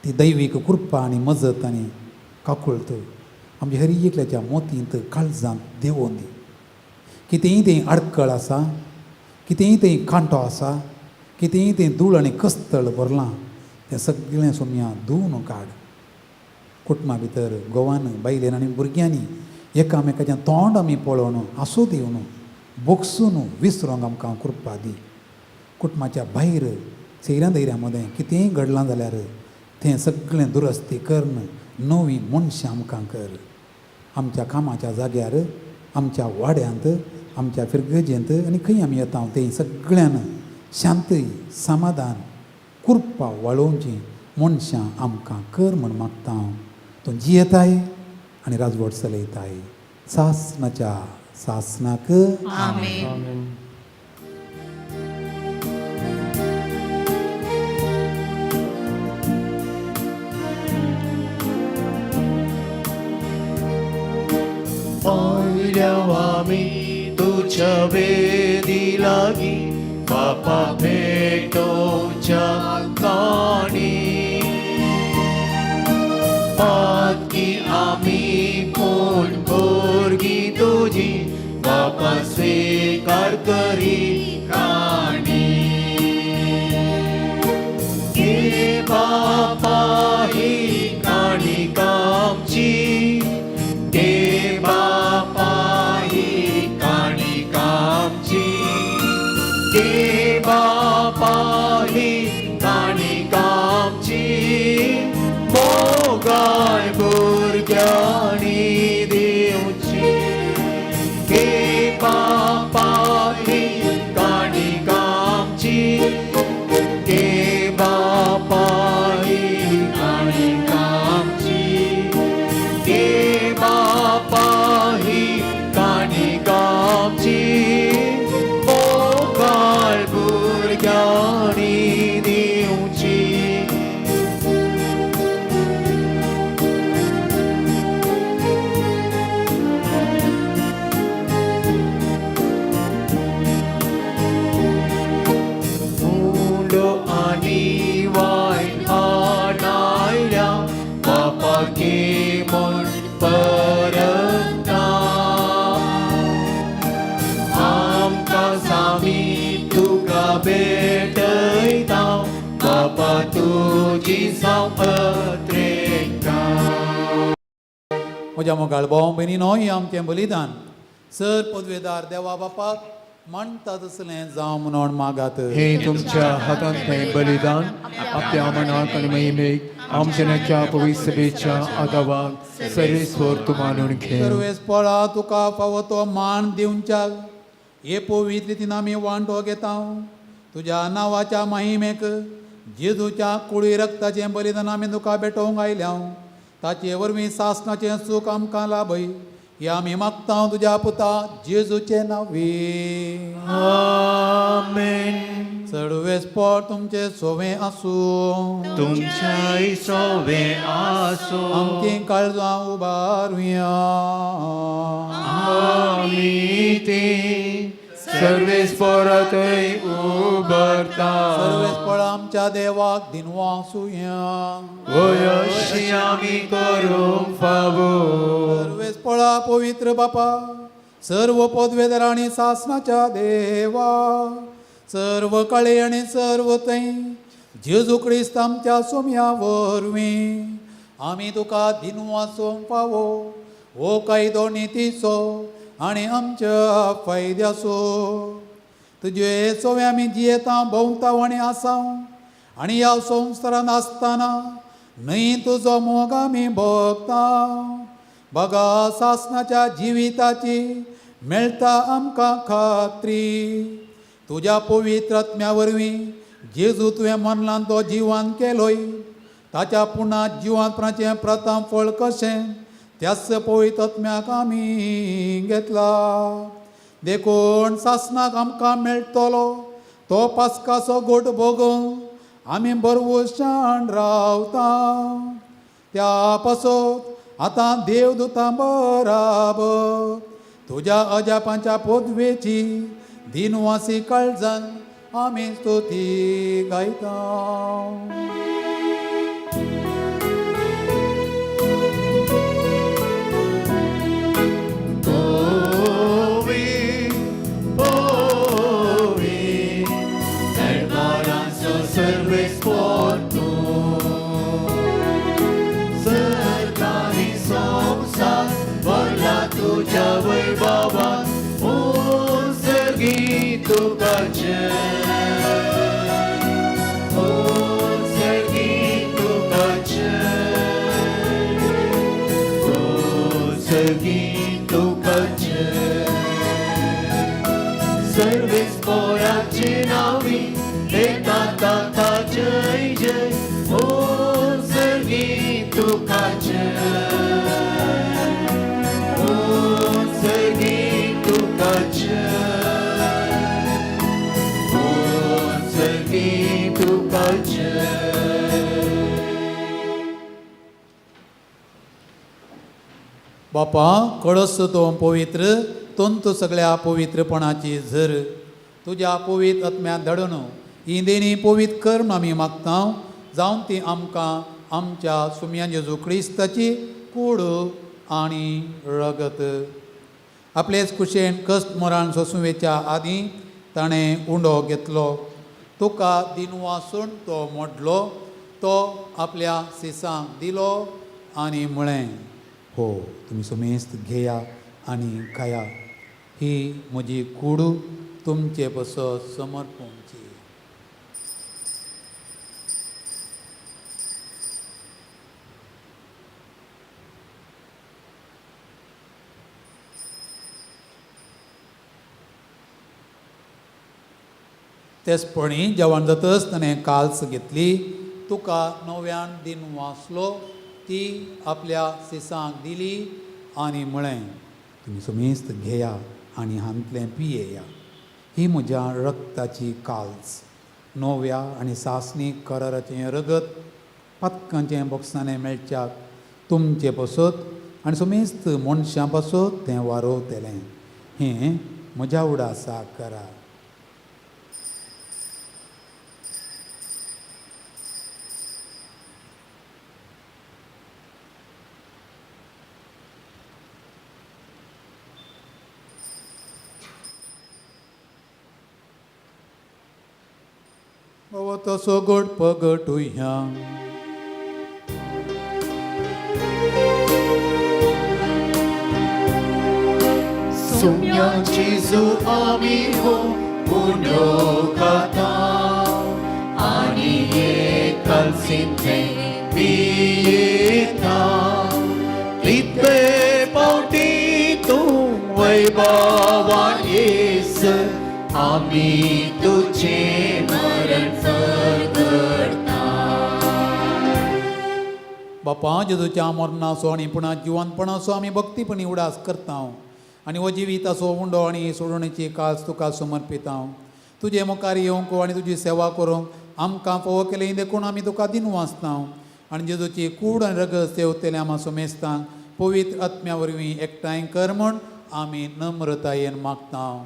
ती दैवीक कृपा आनी मजत आनी काकुळत आमच्या हर एकल्याच्या मोतींत काळजांत देंवोवन दी. कितेंय तें आडखळ आसा, कितेंय तें कांटो आसा, कितेंय तें धूळ आनी कस्तळ भरलां तें सगळें सोमया धुवन काड. कुटुंबा भितर घोवान, बायलेन आनी भुरग्यांनी एकामेकाचें तोंड आमी पळोवन हांसो दिवन बोगसून विसरोंक आमकां कृपा दी. कुटुंबाच्या भायर सैऱ्यां धैर्या मदें कितेंय घडलां जाल्यार तें सगळें दुरस्ती करून नवीं मनशां आमकां कर. आमच्या कामाच्या जाग्यार, आमच्या वाड्यांत, आमच्या फिरगजेंत आनी खंय आमी येता तें सगळ्यान शांतय समाधान कृपा वाळोवची मनशां आमकां कर म्हण मागता हांव. तूं जियेताय आनी राजवट चलयताय सासनाच्या सासनाक. आमेन. आयल्या आमी तुज्या वेदी लागी बापा भेटोवच्या काणी पातकी आमी पूण भुरगीं तुजी बापा स्विकार करी काणी गे बापा ही काणी कामची गे बापा ही काणी कामची गे बापा ही काणी कामची मोगाय भुरग्यांनी दिवची गे बापा ही काणी कामची गे बापा ही काणी कामची गे बापा ही काणी कामची मोगाळ भुरग्यांनी दिवची. उंडो आनी वायन हाडायल्या बापा घे म्हूण परता आमकां सामी तुका भेटयता बापा तुजी जावं अत्रेकता. म्हज्या मोगाळ भाव भयणीनो, हें आमचें बलिदान सर पदवेदार देवा बापाक म्हणटा तसलें जावं म्हणून मागात. हे तुमच्या हातांतलें बलिदान आपल्या मनाक आनी महिमेक आमच्या पवित्र सभेच्या आदावाक सर्वेस्वर तूं मानून घे. सर्वेस पळा तुका फावो तो मान दिवच्याक हे पवित्र रितीन आमी वांटो घेता. तुज्या नांवाच्या महिमेक जेजूच्या कुळी रक्ताचें बलिदान आमी तुका भेटोवंक आयल्या. ताचे वरवीं सासणाचें सूख आमकां लाभय हें आमी मागता तुज्या पुता जेजूचे नांवी. आमेन. सर्वेस पळ तुमचें सोवें आसूं. तुमच्याय सोवें आसूं. आमचीं काळजां उबारुया. आमी ती सर्वेस्परातय उबरता. सर्वेस पळ आमच्या देवाक दिनवासुया. वयशी आमी करूंक फावो. सर्वेस पळा पवित्र बापा, सर्व पदवेदार आनी सासणाच्या देवा, सर्व काळे आनी सर्व थंय जेजू क्रिस्त आमच्या सोम्या वरवीं आमी तुका दिनवासूंक फावो. हो कायदो नितीचो आनी आमच्या फायद्याचो. तुजे सोवे आमी जियेता, भोंवता आनी आसा आनी ह्या संवसारांत आसतना न्हय तुजो मोग आमी भोगता. बगा सासणाच्या जिविताची मेळटा आमकां खात्री. तुज्या पवित्र आत्म्या वरवीं जेजू तुवें मरणान तो जिवान केलोय. ताच्या पुणा जिवानपणाचें प्रथम फळ कशें त्याच पवित्र आत्म्याक आमी घेतला. देखून सासणाक आमकां मेळटलो तो पास्काचो गोट भोगूंक आमी बरवशान रावता. त्या पासत आतां देवदूतां बराबर तुज्या अजापांच्या पदवेची दिनवासी काळजान आमी स्तुती गायता. ओवी ओवी दरबारांचो सर्वेस्पर तूं सरकारी संवसार भरला तुज्या वैभवान उत्सर्गी तुका जय उत्सर्गी तुका जय उत्सर्गी तुका जय. सर्वेस्पराचे नांवी बापा कळस तो पवित्र तंतू सगळ्या पवित्रपणाची झर तुज्या पवित्र आत्म्यात धाडून ही देणी पवित्र कर म्हूण आमी मागता जावन ती आमकां आमच्या सुमयान जेजू क्रिस्ताची कूड आनी रगत. आपलेच कुशेन कश्ट मरण सोंसुवेच्या आदीं ताणें उंडो घेतलो, तुका दिनवासून तो मोडलो, तो आपल्या सिसांक दिलो आनी म्हळें, हो तुमी सुमेस्त घेया आनी खाया, ही म्हजी कूड तुमचे पसत समर्पणची. तेचपणी जेवण जातच ताणें काल्स घेतली, तुका नव्यान दिन वाचलो, ती आपल्या सिसांक दिली आनी म्हळें, तुमी सुमेस्त घेया आनी हांतलें पियेया, ही म्हज्या रक्ताची काल्स, नव्या आनी सासणी कराराचें रगत पातकांचें बोक्साणें मेळच्याक तुमचे पसत आनी सुमेस्त मनशां पासत तें वारोवतलें. हें म्हज्या उडासाक करा. तसो गोड पगटुया. सुम्या जेजू आमी हो उंडो खाता आनी एक कलसींतलें पियेता, तितले पावटी तूं वैभवान येस आमी तुजें मरण परगटता. बापा जेजूच्या मरणाचो आनी पुणा जिवनपणाचो आमी भक्तीपणी उडास करता आनी हो जिविताचो उंडो आनी सोडवणेची काज तुका समर्पिता. तुजे मुखार येवंक आनी तुजी सेवा करूंक आमकां फावो केलें देखून आमी तुका दिनवासता आनी जेजूची कूड आनी रगत सेवतले आमा सुमेस्तांक पवित्र आत्म्या वरवीं एकठांय कर म्हूण आमी नम्रतायेन मागता.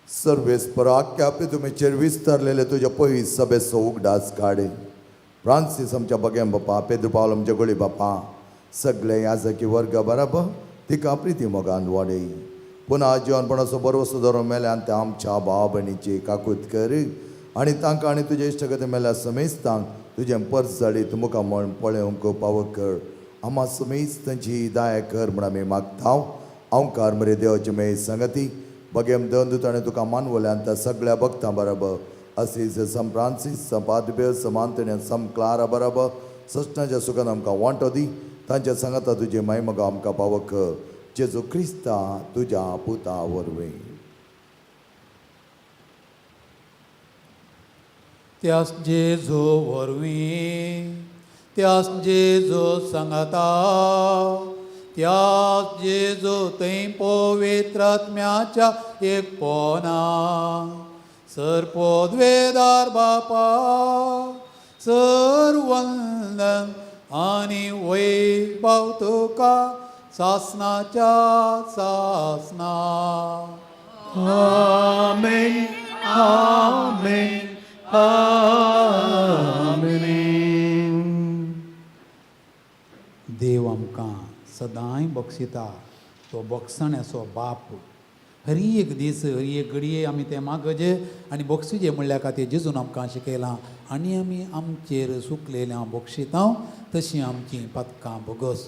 सर्वेस्परा आख्या तुमीचेर विस्तारलेले तुज्या पयस सभेचो उगडास काडे. फ्रांसीस आमच्या बगेम बापा, पेद्रू पावल आमच्या गोळी बापा, सगळे याजकी वर्ग बराबर तिका प्रिती मोगान वाडय. पुना जिवनपणाचो बरोसो धरून मेल्यान त्या आमच्या भाव भयणीची काकूत कर आनी तांकां आनी तुजे इश्टगती मेल्या समेस्तांक तुजें पर्स जाडीत मुखार म्हण पळोवंक पावो कर. आमा समेस्त तांची दया कर म्हूण आमी मागता. ओंकार मरे देवाची मेय संगती बगेम दोन दुताणे तुका मानवल्यान त्या सगळ्या भक्तां बरोबर असीस सम फ्रांसीस सम पादबेर सम आंतोनी सम क्लारा बरोबर सस्नाच्या सुखान आमकां वांटो दी. तांच्या सांगाता तुजे मायमगा आमकां पावो कर. जेजू क्रिस्ता तुज्या पुता वरवीं. त्यास जेजू वरवीं, त्यास जेजू सांगाता, त्यास जेजू थंय पवित्र आत्म्याच्या एक पोना सर पोदवेदार बापा सर वंदन आनी वैभव तुका सासनाच्या सासना. आमेन आमेन आमेन. देव आमकां सदांय बक्षिता, तो बक्षण्याचो बाप. हरी एक दीस हरी एक घडये आमी तें मागजे आनी बक्षिजे म्हणल्या खातीर जेजून आमकां शिकयलां आनी आमी आमचेर सुकलेल्या बक्षिता तशीं आमचीं पातकां भोगस.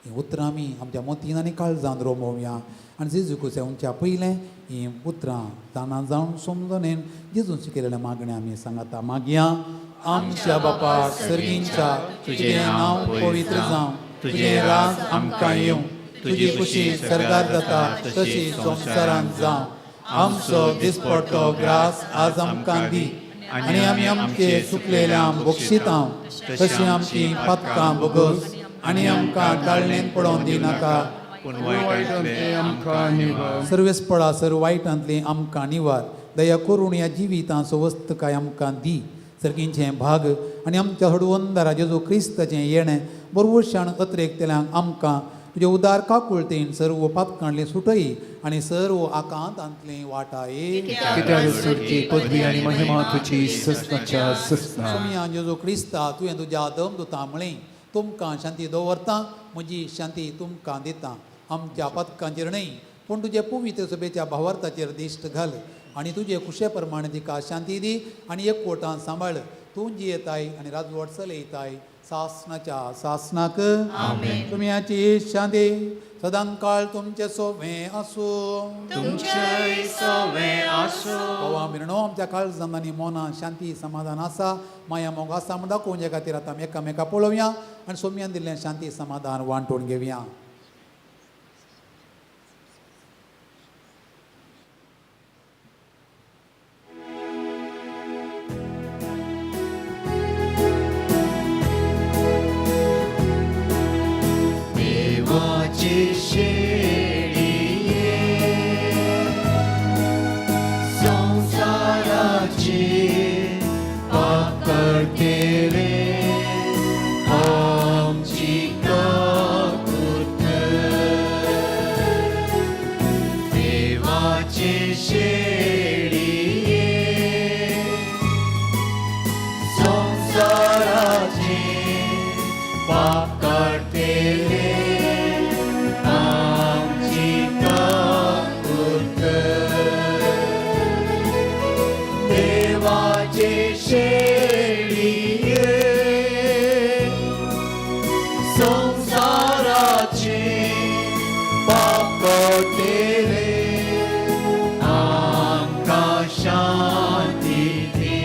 हीं उतरां आमी आमच्या मोतीन आनी काळजान रोमोवया आनी जेजू कुसेवच्या पयलें हीं उतरां जाणा जावन समजून जेजून शिकयलेल्या मागण्या आमी सांगता. मागया आमच्या बापा सर्गींच्या, तुजें नांव पवित्र जावं, तुजें राज आमकां येवं, तुजी खुशी सर्गार जाता तशी संवसारांत जावं. आमचो दिसपडटो ग्रास आज आमकां दी आनी आमी आमचे सुकलेल्या बक्षिता तशी आमची पातकां भोगस आनी आमकां टाळणेंत पडोवन दिनाका, पूण वायटांतलें आमकां निवार. सर्वेस्पळा सर वायटांतलें आमकां निवार. दया करून ह्या जिवितांचो वस्तकाय आमकां दी. सर्गींचें भाग आनी आमच्या हडवंदरा जेजू क्रिस्ताचें येणें बरवशान अत्रेकतल्यांक आमकां तुजे उदार काकुळतेन सर्व पातकांतली सुटय आनी सर्व आकांतांतली वाटाय. कित्याक सुरती पदवी आनी महिमा तुजी ससनाच्या ससना. सोमिया जेजू क्रिस्ता, तुवें तुज्या दमदुता म्हळें, तुमकां शांती दवरता, म्हजी शांती तुमकां दिता. आमच्या पथकांचेर न्हय पूण तुजे पवित्र सभेच्या भावार्थाचेर दिश्ट घाल आनी तुजे खुशे प्रमाणे तिका शांती दी आनी एकवटान सांबाळ. तूं जियेताय आनी राजवट चलयताय सासनाच्या सासनाक. तुमची शांती सदांकाळ तुमचे सोवे आसूं. तुमचेय सोवे आसूं. बाबा मिरणो, आमच्या काळजान आनी मनान शांती समाधान आसा, माया मोग आसा म्हूण दाखोवचे खातीर आतां आमी एकामेका पळोवया आनी सोम्यान दिल्लें शांती समाधान वांटून घेवया. देवाची शेळये संसाराची पाप करतेले आमची काकूत. देवाची शेळये संसाराची पाप करतेले आमची काकूत. देवाचे शेळये संसाराचे पाप करतेले आमकां शांती दी.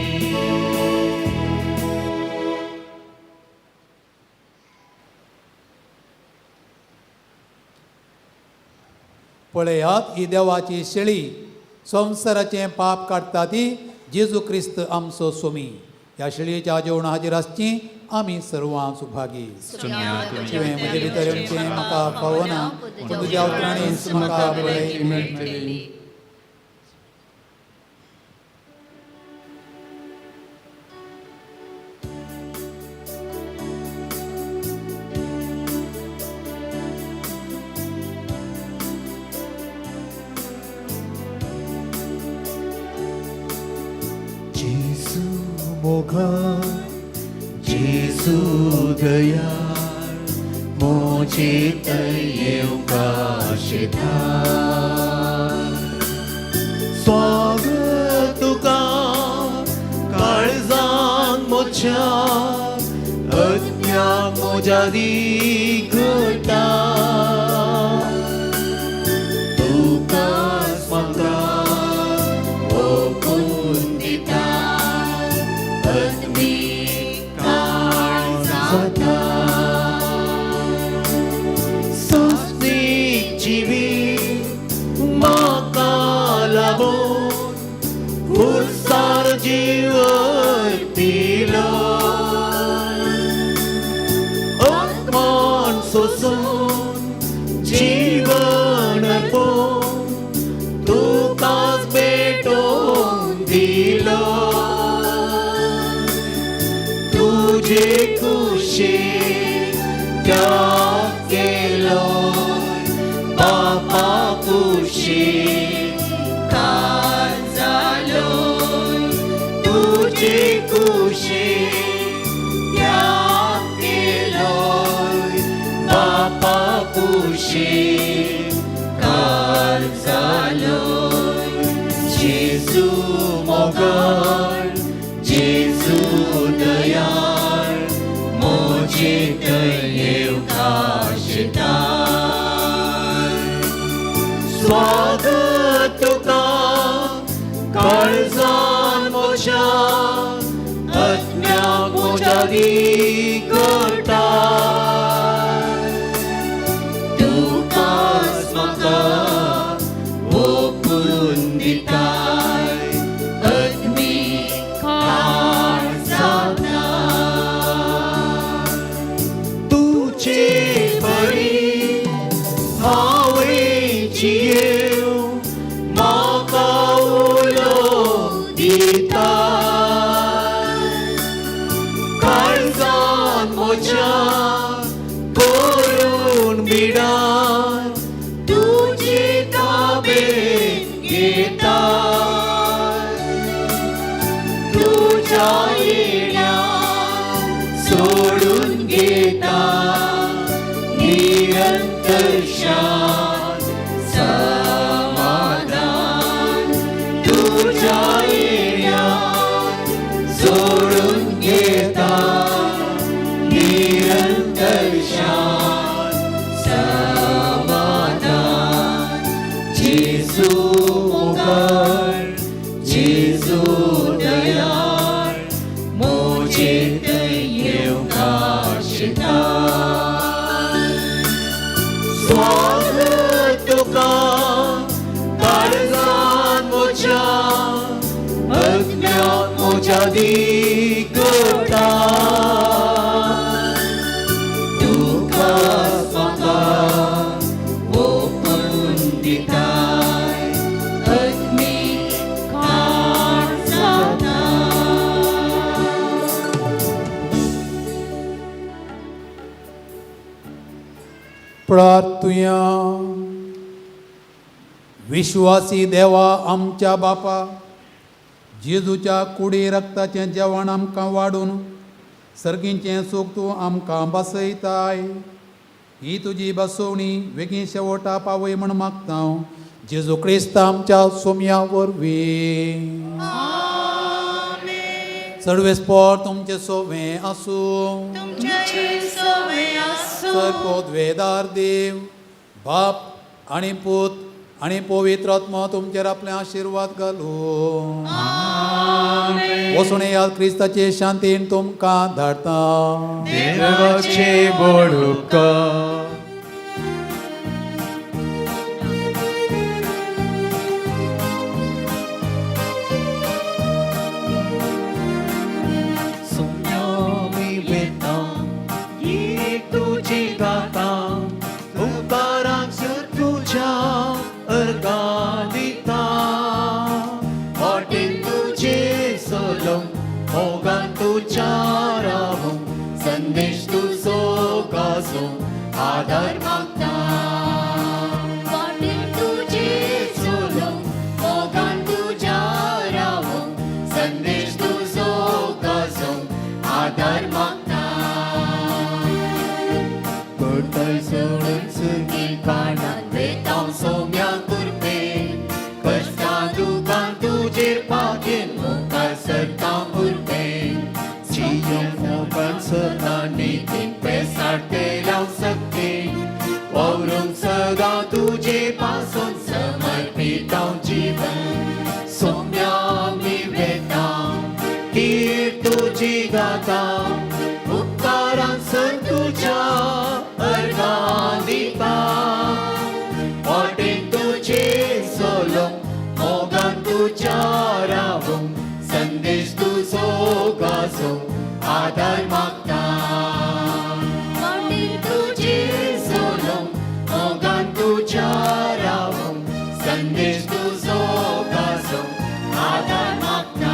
पळयात ही देवाची शेळी, संवसाराचें पाप काडटा ती जेजू क्रिस्त आमचो सोमी. ह्या शेळयेच्या जेवणा हाजीर आसची आमी सर्वां सुभागी. तुवें म्हजे भितर येवचें म्हाका फावना, पूण तुज्या उतरांनीच म्हाका बळय मेळटली. जेजू मोगाळ, जेजू दयाळ, म्हजे थंय येवंक शिता. स्वागत तुका काळजान म्हज्या, अज्ञान म्हज्या दिगटा. तुकाच म्हाका ओपून दिता, अग्नीक काळ जाता. सस्नीक जिवीत म्हाका लाबून खुर्सार जीव अर्पिलो. अपमान सोसून जीवन अर्पून तुकाच भेटोवन दिलो. तुजे कुशीक त्याग केलो, बापा कुशीक काल जालो. तुजे कुशीक त्याग केलो, बापा कुशीक काल जालो. जेजू मोगाळ, जेजू दयाळ, म्हजे थंय येवंक शिता. स्वागत तुका काळजान म्हज्या, अज्ञान म्हज्या दिगटा. तुकाच म्हाका ओपून दिताय, अग्नीक काळ जाता. तुजे परी हांवें जियेवं, म्हाका उलो दिता. बिडार तुजी ताबेन घेता तुज्या येण्या सोडून घेता निरंतर शांत समाधान तुज्या येण्या सोडून घेता निरंतर शांत समाधान जेजू मोगाळ जेजू दयाळ मोजे येवंक आशेता स्वागत तुका काळजान म्हज्या अज्ञान म्हज्या दिगता तुकाच म्हाका ओपून दिताय अग्नीक खाण जाता. प्रार्थुया. विश्वासी देवा आमच्या बापा, जेजूच्या कुडी रक्ताचें जेवण आमकां वाडून सर्गींचें सूख तूं आमकां बसयताय. ही तुजी बसोवणी वेगीं शेवटा पावय म्हण मागता हांव जेजू क्रिस्त आमच्या सोमया वरवीं. सर्वेस्पोर तुमचें सोवें आसूं. सरपोदवेदार देव बाप आनी पूत आनी पवित्र आत्मा तुमचेर आपले आशिर्वाद घालूं. वचून येयात, क्रिस्ताचे शांतीन तुमकां धाडटा. देवाचे बोडुका. सोम्या मी वेता गीत तुजी गाता उपकारांक तुज्या अर्गां दिता वाटेन तुजे चलोवंक मोगान तुज्या रावूंक संदेश तुजो गाजोवंक आदार मागता वाटेन तुजे चलोवंक मोगान तुज्या रावूंक संदेश तुजो गाजोवंक आदार मागता करतय सोडून सुगी काणान वेता सोम्या कुरपे कश्टां दुकान तुजेर पागेन मुखार सरता उरपे जियोंक मोगान सदां नितीन पेसाडटेल्याव सक्ते वावरूंक सदां तुजे पासून समर्पितांव जीवन सोम्या मी वेता कीर तुजी गाता उपकारांक सर तुज्या अर्गां दिता वाटेन तुजे चलोवंक मोगान तुज्या रावूंक संदेश तुजो गाजोवंक आदार मागता वाटेन तुजे चलोवंक मोगान तुज्या रावूंक संदेश तुजो गाजोवंक आदार मागता.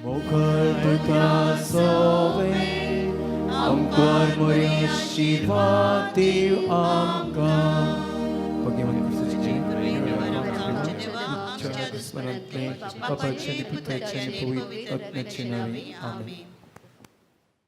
मोगाळ पुता सोवे आमकां मोरी आशिर्वाद दिव आमकां. दुस्मनांतले बापाचे आनी पुताचे आनी पवित्र आत्म्याचे नांवे. आमेन.